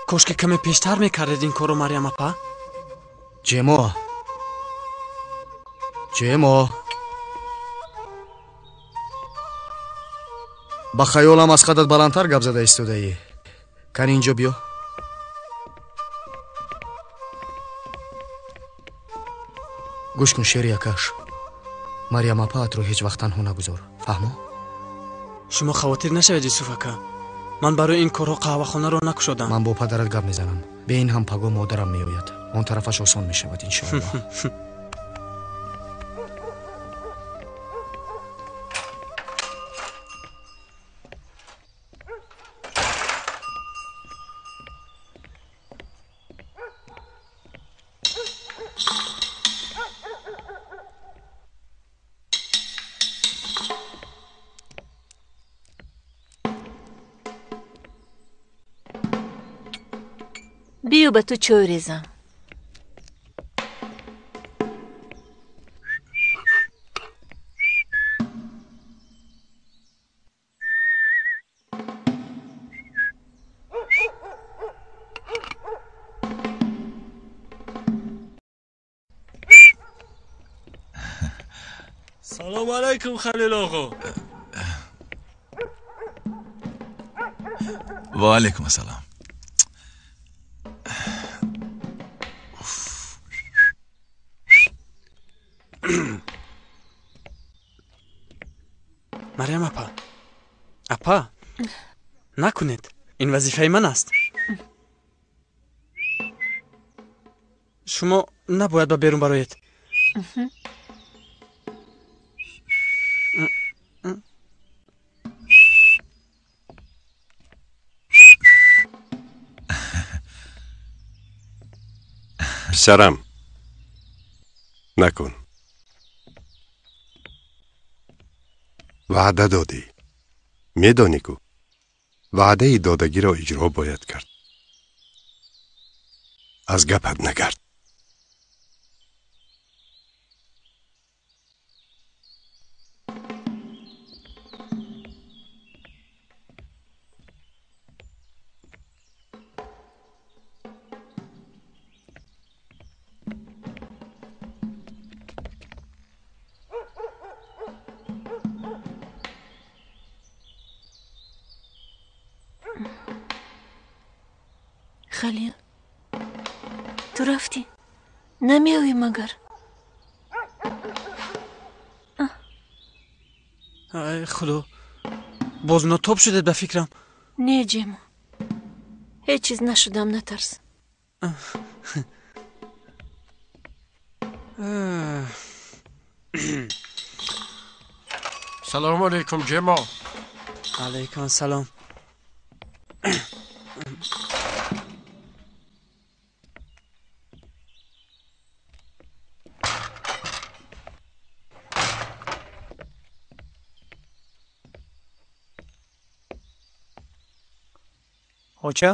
Кош ки каме пештар мекардед ин корро, Марьям апа. Ҷемо, Ҷемо, ба хаёлам аз қадат баландтар гап зада истодаӣ. Кани инҷо биё. Гӯш кун, шери акаш. Марьям апаатро ҳеҷ вақт танҳо нагузор, фаҳмо? Шумо хавотир нашавед, Юсуф ака. Ман барои ин корҳо қаҳвахонаро накушодам. Ман бо падарат гап мезанам. Бе ин ҳам паго модарам меояд. Он тарафаш осон мешавад, иншоаллоҳ. Биё ба ту чой резам. Салом алайкум, Халил оғо. Ва алайкум ассалом. Марьям апа, апа, накунед, ин вазифаи ман аст. Шумо набояд ба берун бароед. Писарам, накун. Ваъда додӣ, медонӣ ку ваъдаи додагиро иҷро бояд кард. Аз гапат нагард. Халил, ту рафтӣ? Намеоӣ магар? Ай худо, боз нотоб шудед ба фикрам. Не, Ҷемо, ҳеҷ чиз нашудам, натарс. Салому алайкум, Ҷемо. Алайкум ассалом. Оча,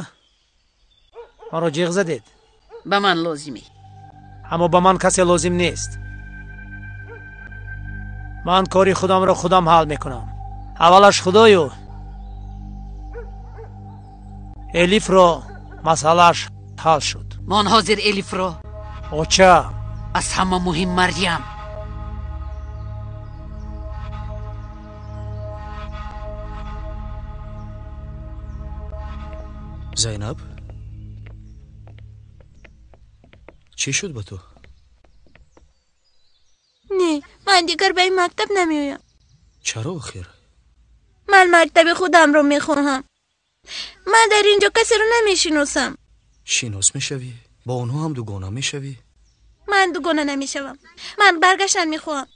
маро ҷиғ задед. Ба ман лозимӣ. Аммо ба ман касе лозим нест. Ман кори худамро худам ҳал мекунам. Аввалаш худою Элифро масъалааш ҳал шуд. Ман ҳозир Элифро. Оча, аз ҳама муҳим Марьям. Зайнаб, чӣ шуд ба ту? Не, ман дигар ба ин мактаб намеоям. Чаро охир? Ман мактаби худамро мехоҳам. Ман дар ин ҷо касеро намешиносам. Шинос мешавӣ, бо онҳо ҳам дугона мешавӣ. Ман дугона намешавам. Ман баргаштан мехоҳам.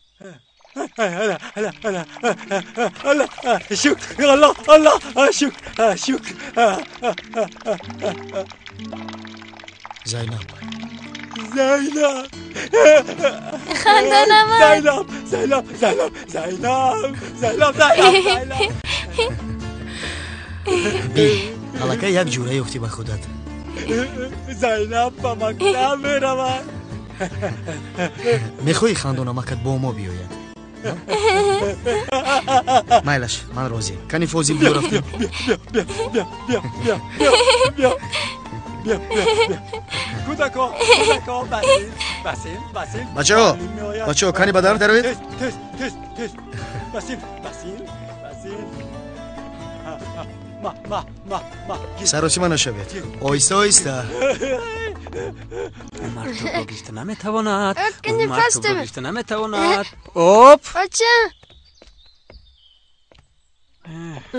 Шукр, Аллоҳ, Аллоҳ, шукр, шукр. Зайнаб, Зайнаб, ханда намад. Зайнаб, Зайнаб, Зайнаб, Зайнаб, Зайнаб, Зайнаб. Би, аллакай як ҷура ёфтӣ ба худат. Зайнаб ба мактаб меравад. Мехоҳӣ хандонамакат бо мо биёяд? Майлаш, ман розӣ. Кани Фозил биё рафтем. Бачаҳо, бачаҳо, кани ба дар дароед. Саросима нашавед. Оҳиста, оҳиста. Умар тӯбро гирифта наметавонад. Умар тӯбро гирифта наметавонад. Оп! Оча!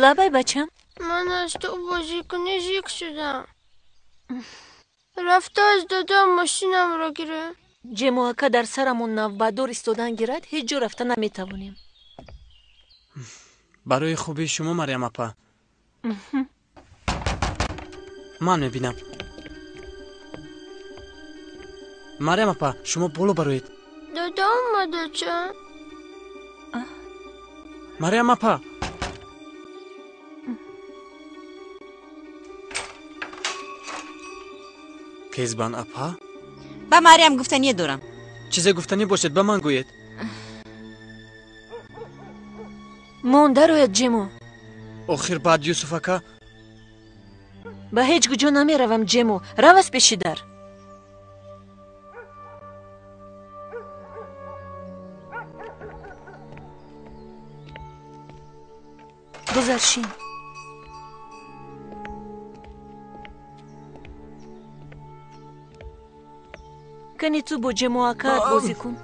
Лабай, бачам. Ман аз ту бозикунӣ зик шудам. Рафта аз додам мошинамро гирам. Ҷемо ака дар сарамон навбатдор истодан гирад, ҳеҷ ҷо рафта наметавонем. Барои хубии шумо, Марьям апа. Ман мебинам. Марьям апа, шумо боло бароед. Дода омадача. Марьям апа. Кезбан апа? Ба Марьям гуфтание дорам. Чизе гуфтанӣ бошед, ба ман гӯед. Мон дарояд, Ҷемо. Охир баъд Юсуф ака. Ба ҳеҷ куҷо намеравам, Ҷемо. Рав аз пеши дар. Гузар, шин. Кани ту бо ҷамоакаат бозӣ кун.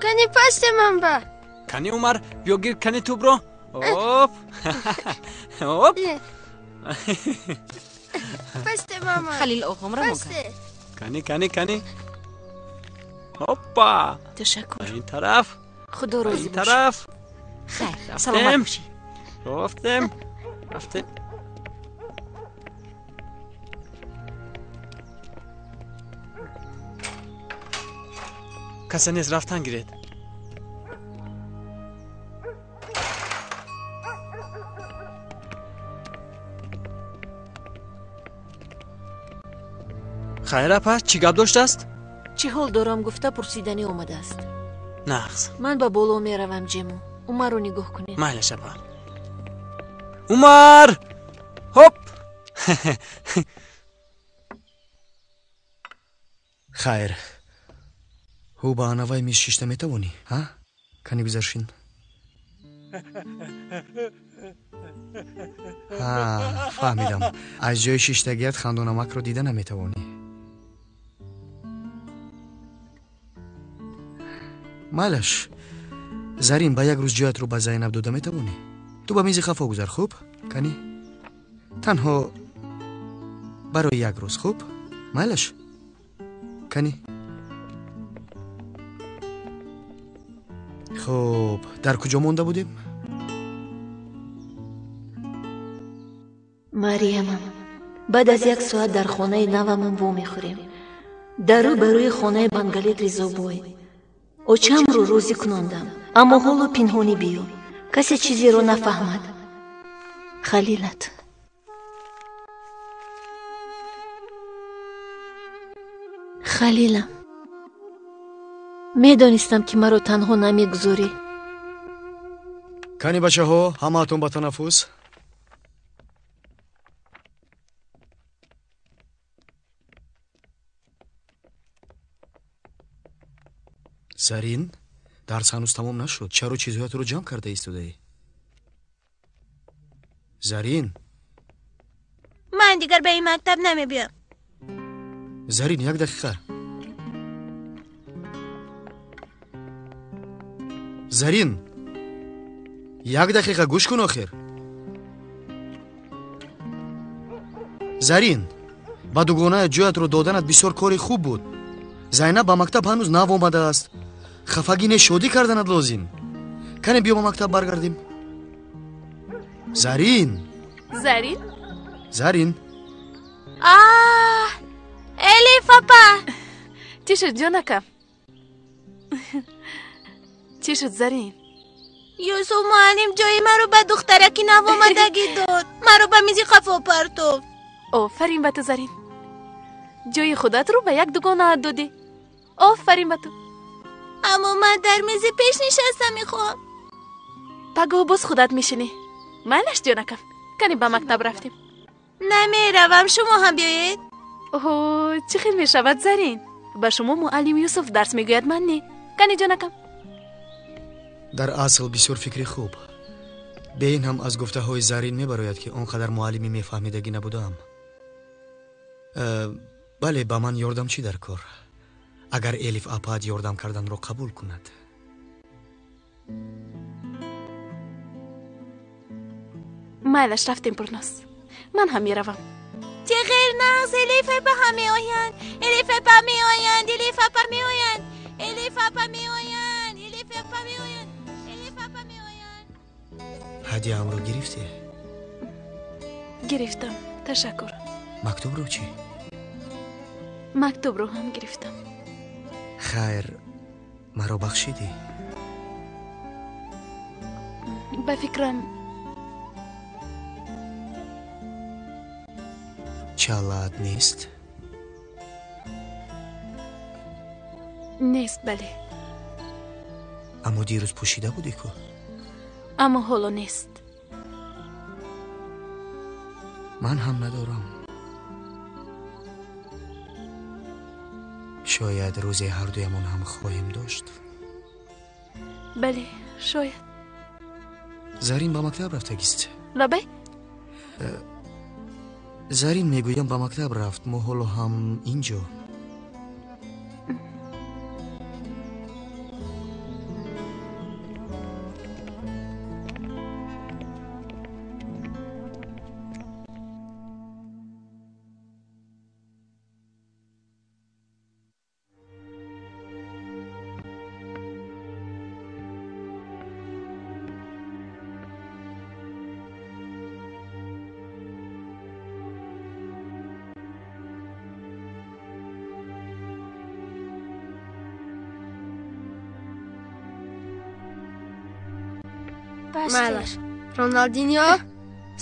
Кани пасте ман ба. Кани Умар, биё гир кани тӯбро. Оп. Оп. Пасте мама. Халил оғомро мо кард. Кани, кани, кани. Опа. Ташаккур. Ин тараф. Худо розӣ Ин тараф. Хайр, саломат бошӣ. Рафтем. Рафтем. Касе нест, рафтан гиред. Хайр апа, чӣ гап доштааст? Чӣ ҳол дорам гуфта пурсиданӣ омадааст. Нағз. Ман ба боло меравам, Ҷему. Умарро нигоҳ кунед. Майлаш апа. Умар! Ҳоп! Хайр. Ҳу ба анавай миз шишта метавонӣ, ҳа? Кани гузаршин. Ҳа, фаҳмидам. Аз ҷои шиштагият хандонамакро дида наметавонӣ. Майлаш. Зарин, ба як рӯз ҷоятро ба Зайнаб дода метавонӣ? Ту ба мизи хафо гузар, хуб? Кани? Танҳо барои як рӯз, хуб? Майлаш? Кани? Хуб, дар куҷо монда будем? Мариямам, баъд аз як соат дар хонаи навамон вомехӯрем. Дар рӯ ба рӯи хонаи бангалит Ризобой. Очамро розӣ кунондам, аммо ҳоло пинҳонӣ биё. Касе чизеро нафаҳмад. Халилат. Халилам, медонистам, ки маро танҳо намегузорӣ. Кани бачаҳо, ҳамаатон ба танаффус. Зарин, дарс ҳанӯз тамом нашуд. Чаро чизҳоятро ҷамъ карда истодаӣ? Зарин? Ман дигар ба ин мактаб намебиям. Зарин, як дақиқа. Зарин, як дақиқа гӯш кун охир. Зарин, ба дугонаат ҷоятро доданат бисёр кори хуб буд. Зайнаб ба мактаб ҳанӯз нав омадааст. Хафагӣ не, шодӣ карданат лозим. Кане биё ба мактаб баргардем. Зарин. Зарин? Зарин. Аҳ, Элиф апа. Чӣ шуд, ҷонака? Чӣ шуд, Зарин? Юсуф муаллим ҷои маро ба духтараки навомадагӣ дод. Маро ба мизи қафо партофт. Офарин ба ту, Зарин. Ҷои худатро ба як дугонаат додӣ. Офарин ба ту. Аммо ман дар мизи пеш нишаста мехоҳам. Пагоҳ боз худат мешинӣ. Майлаш, ҷонакам. Кани ба мактаб рафтем. Намеравам, шумо ҳам биёед. Оҳ, чӣ хел мешавад, Зарин? Ба шумо муаллим Юсуф дарс мегӯяд, ман не. Кани ҷонакам. Дар асл бисёр фикри хуб. Бе ин ҳам аз гуфтаҳои Зарин мебарояд, ки он қадар муаллими мефаҳмидагӣ набудаам. Бале, ба ман ёрдам чӣ дар кор? Агар Элиф апаат ёрдам карданро қабул кунад. Майлаш, рафтем, Пурнос. Ман ҳам меравам. Чӣ хел нағз, Элиф апа ҳам меоянд. Элиф апа меоянд, Элиф апа меоянд. Элиф апа меоянд, Элиф апа меоянд, Элиф апа меоянд. Ҳадияамро гирифтӣ? Гирифтам, ташаккур. Мактубро чӣ? Мактубро ҳам гирифтам. Хайр, маро бахшидӣ? Ба фикрам, чалаат нест? Нест, бале. Аммо дирӯз пӯшида будӣ ку? Аммо ҳоло нест. Ман ҳам надорам. Шояд рӯзе ҳардуямон ҳам хоҳем дошт. Бале, шояд. Зарин ба мактаб рафтагист. Лабай? Зарин, мегӯям, ба мактаб рафт. Мо ҳоло ҳам ин ҷо. Майлаш. Роналдиньо,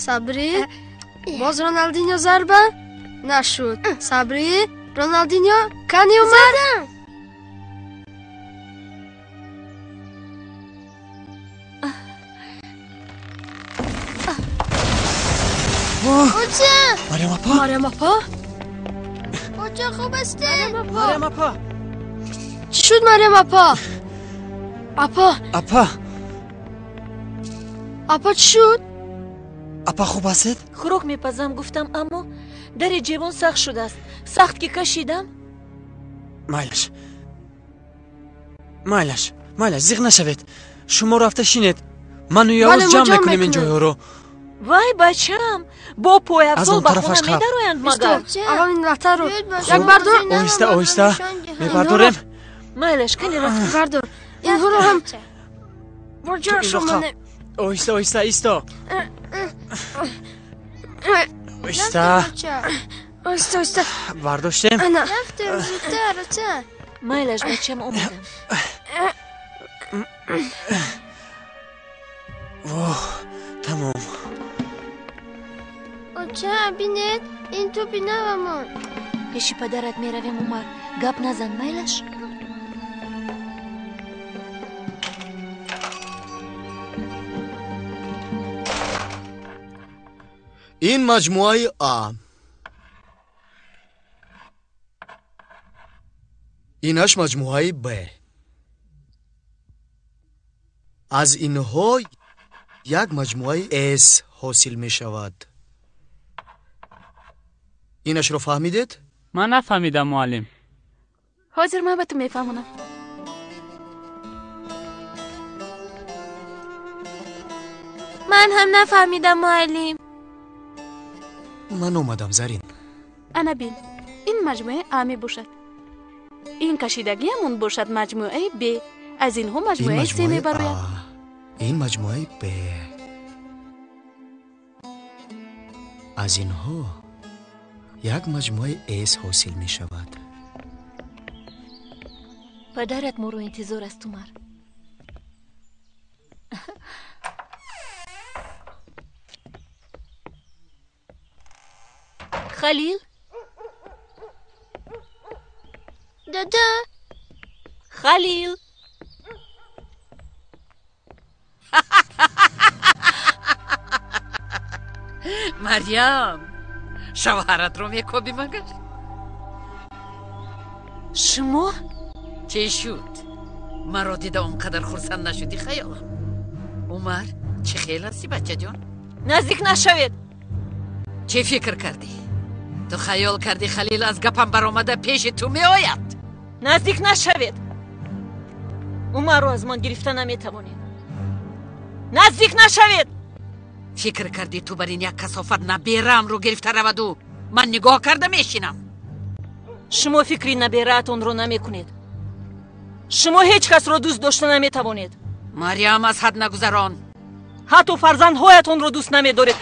сабрӣ, боз Роналдиньо зарба нашуд. Сабрӣ, Роналдиньо, кани Умар? Оча! Марьям апа? Марьям апа? Оча, хуб ҳастӣ? Марьям апа! Чӣ шуд, Марьям апа? Апа! Апа! Апа, чӣ шуд? Апа, хуб ҳастед? Хӯрок мепазам гуфтам, аммо дари ҷевон сахт шудааст. Сахт ки кашидам. Майлаш. Майлаш, майлаш, зиқ нашавед. Шумо рафта шинед. Ману Явуз ҷамъ мекунем ин ҷойҳоро. Вай, бачам, бо пойафзол ба хона медароянд магар? Аввал ин латтаро як бардор. Оҳиста, оҳиста мебардорем. Майлаш, кани рафт. Бардор. Инҳоро ҳам бо ҷояшон монем. Оҳиста, оҳиста, исто. Оҳиста. Оҳиста, оҳиста. Бардоштем. Ана. Рафтем зудтар, оча. Майлаш, бачам, омадам. Воҳ, тамом. Оча, бинед, ин тӯпи навамон. Пеши падарат меравем, Умар. Гап назан, майлаш? Ин маҷмӯаи А. Инаш маҷмӯаи Б. Аз инҳо як маҷмӯаи С ҳосил мешавад. Инашро фаҳмидед? Ман нафаҳмидам, муаллим. Ҳозир ман ба ту мефаҳмонам. Ман ҳам нафаҳмидам, муаллим. Ман омадам, Зарин. Ана бин, ин маҷмӯаи А мебошад. Ин кашидагиамон бошад маҷмӯаи Б. Аз инҳо маҷмӯаи С мебарояд. Ин маҷмӯаи Б. Аз инҳо як маҷмӯаи С ҳосил мешавад. Падарат моро интизор аст, Умар. Халил? Дада? Халил? Марьям, шавҳаратро мекобӣ магар? Шумо? Чӣ шуд? Маро дида он қадар хурсанд нашудӣ, хаёлам. Умар, чӣ хел ҳастӣ, бачаҷон? Наздик нашавед! Чӣ фикр кардӣ? Ту хаёл кардӣ Халил аз гапам баромада пеши ту меояд? Наздик нашавед! Умарро аз ман гирифта наметавонед. Наздик нашавед! Фикр кардӣ ту бар ин як касофат набераамро гирифта раваду ман нигоҳ карда мешинам? Шумо фикри набераатонро намекунед. Шумо ҳеҷ касро дӯст дошта наметавонед. Марьям, аз ҳад нагузарон. Ҳатто фарзандҳоятонро дӯст намедоред.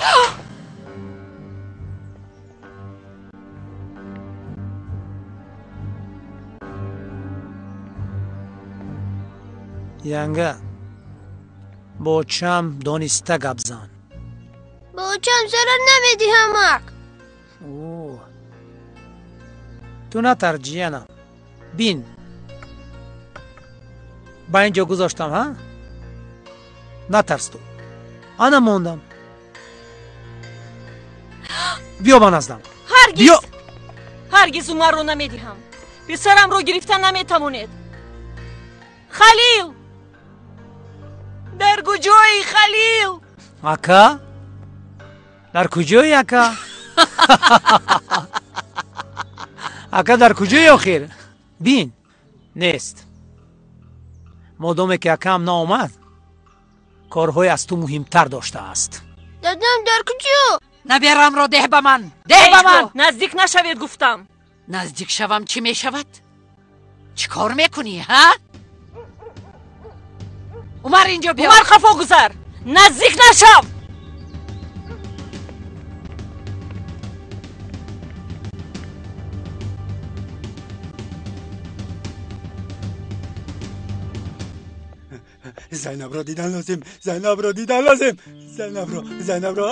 Янга, бо очам дониста гап зан. Бо очам зарар намедиҳамак. Ту натарс, ҷиянам. Бин, ба ин ҷо гузоштам, ҳа? Натарс ту. Ана мондам. Биё ба наздам. Ҳаргиз! Ҳаргиз Умарро намедиҳам. Писарамро гирифта наметавонед. Халил! Дар куҷои, Халил? Ака? Дар куҷои, ака? Ака, дар куҷои охир? Бин, нест. Модоме ки акаам наомад, корҳои аз ту муҳимтар доштааст. Дадам дар куҷо? Наберамро деҳ ба ман! Деҳ ба ман! Наздик нашавед, гуфтам. Наздик шавам чӣ мешавад? Чӣ кор мекунӣ, ҳа? Умар, инҷо биё. Умар, хафо гузар! Наздик нашав! Зайнабро дидан лозим, Зайнабро дидан лозим, Зайнабро, Зайнабро.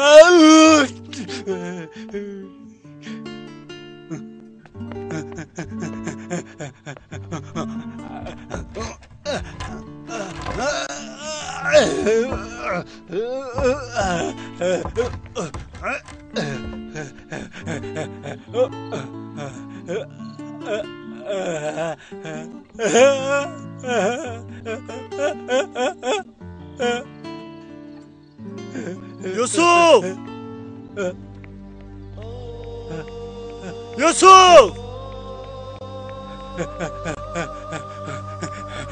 Юсуф! Юсуф!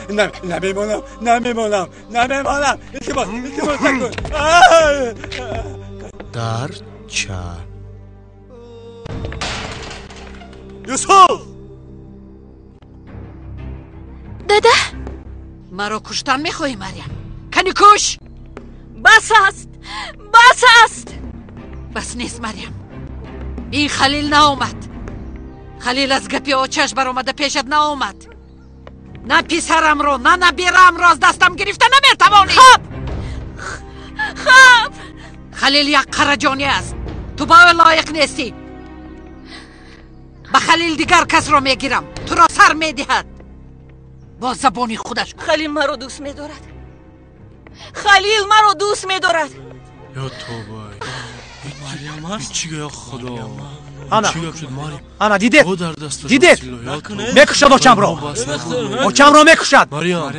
Намемонам, намемонам, намемонам. Илтимос, илтимос накун. Дарча. Юсуф! Дада! Маро куштан мехоҳӣ, Марьям? Кани куш! Бас аст! Бас аст! Бас нест, Марьям. Ин Халил наомад. Халил аз гапи очаш баромада пешат наомад. На писарамро, на набирамро аз дастам гирифта наметавонӣ. Хоб! Хоб! Халил як қараҷонӣ аст. Ту ба ӯ лоиқ нестӣ. Ба Халил дигар касро мегирам. Туро сар медиҳад. Бо забони худаш. Халил маро дӯст медорад. Халил маро дӯст медорад. Ё тобай. Чӣ гӯя Худо? Ана, ана дидед? Дидед? Мекушад очамро. Очамро мекушад. Марьям,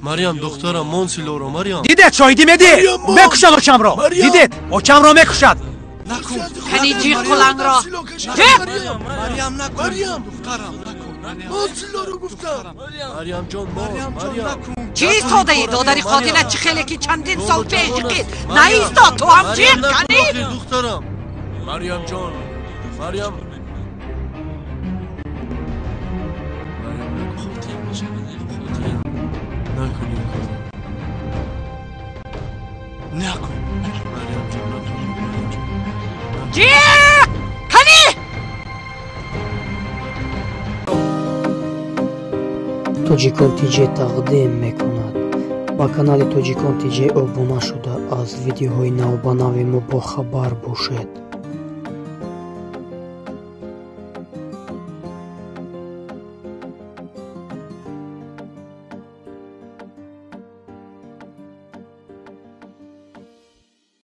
Марьям, духтарам, мон силоро, Марьям. Дидед, шоҳидӣ медиҳед? Мекушад очамро. Дидед? Очамро мекушад. Кани ҷиғ кулангро. Ҷиғ! Марьям, накун. Духтарам, накун. Мон силоро гуфтам. Марьям ҷон, Марьям. Чӣ истодаӣ, додари қотила? Чӣ хеле ки чандин сол пеш ҷиқид. Наистод, ту ҳам ҷиғ, кани. Духтарам. Марьям ҷон, Марьям. Накун. Накун. Марьям ҷон, накун. Ҷиғ! Кани! Тоҷикон ТЖ тақдим мекунад. Ба канали Тоҷикон ТЖ обуна шуда, аз видеоҳои навбанави мо бохабар бошед.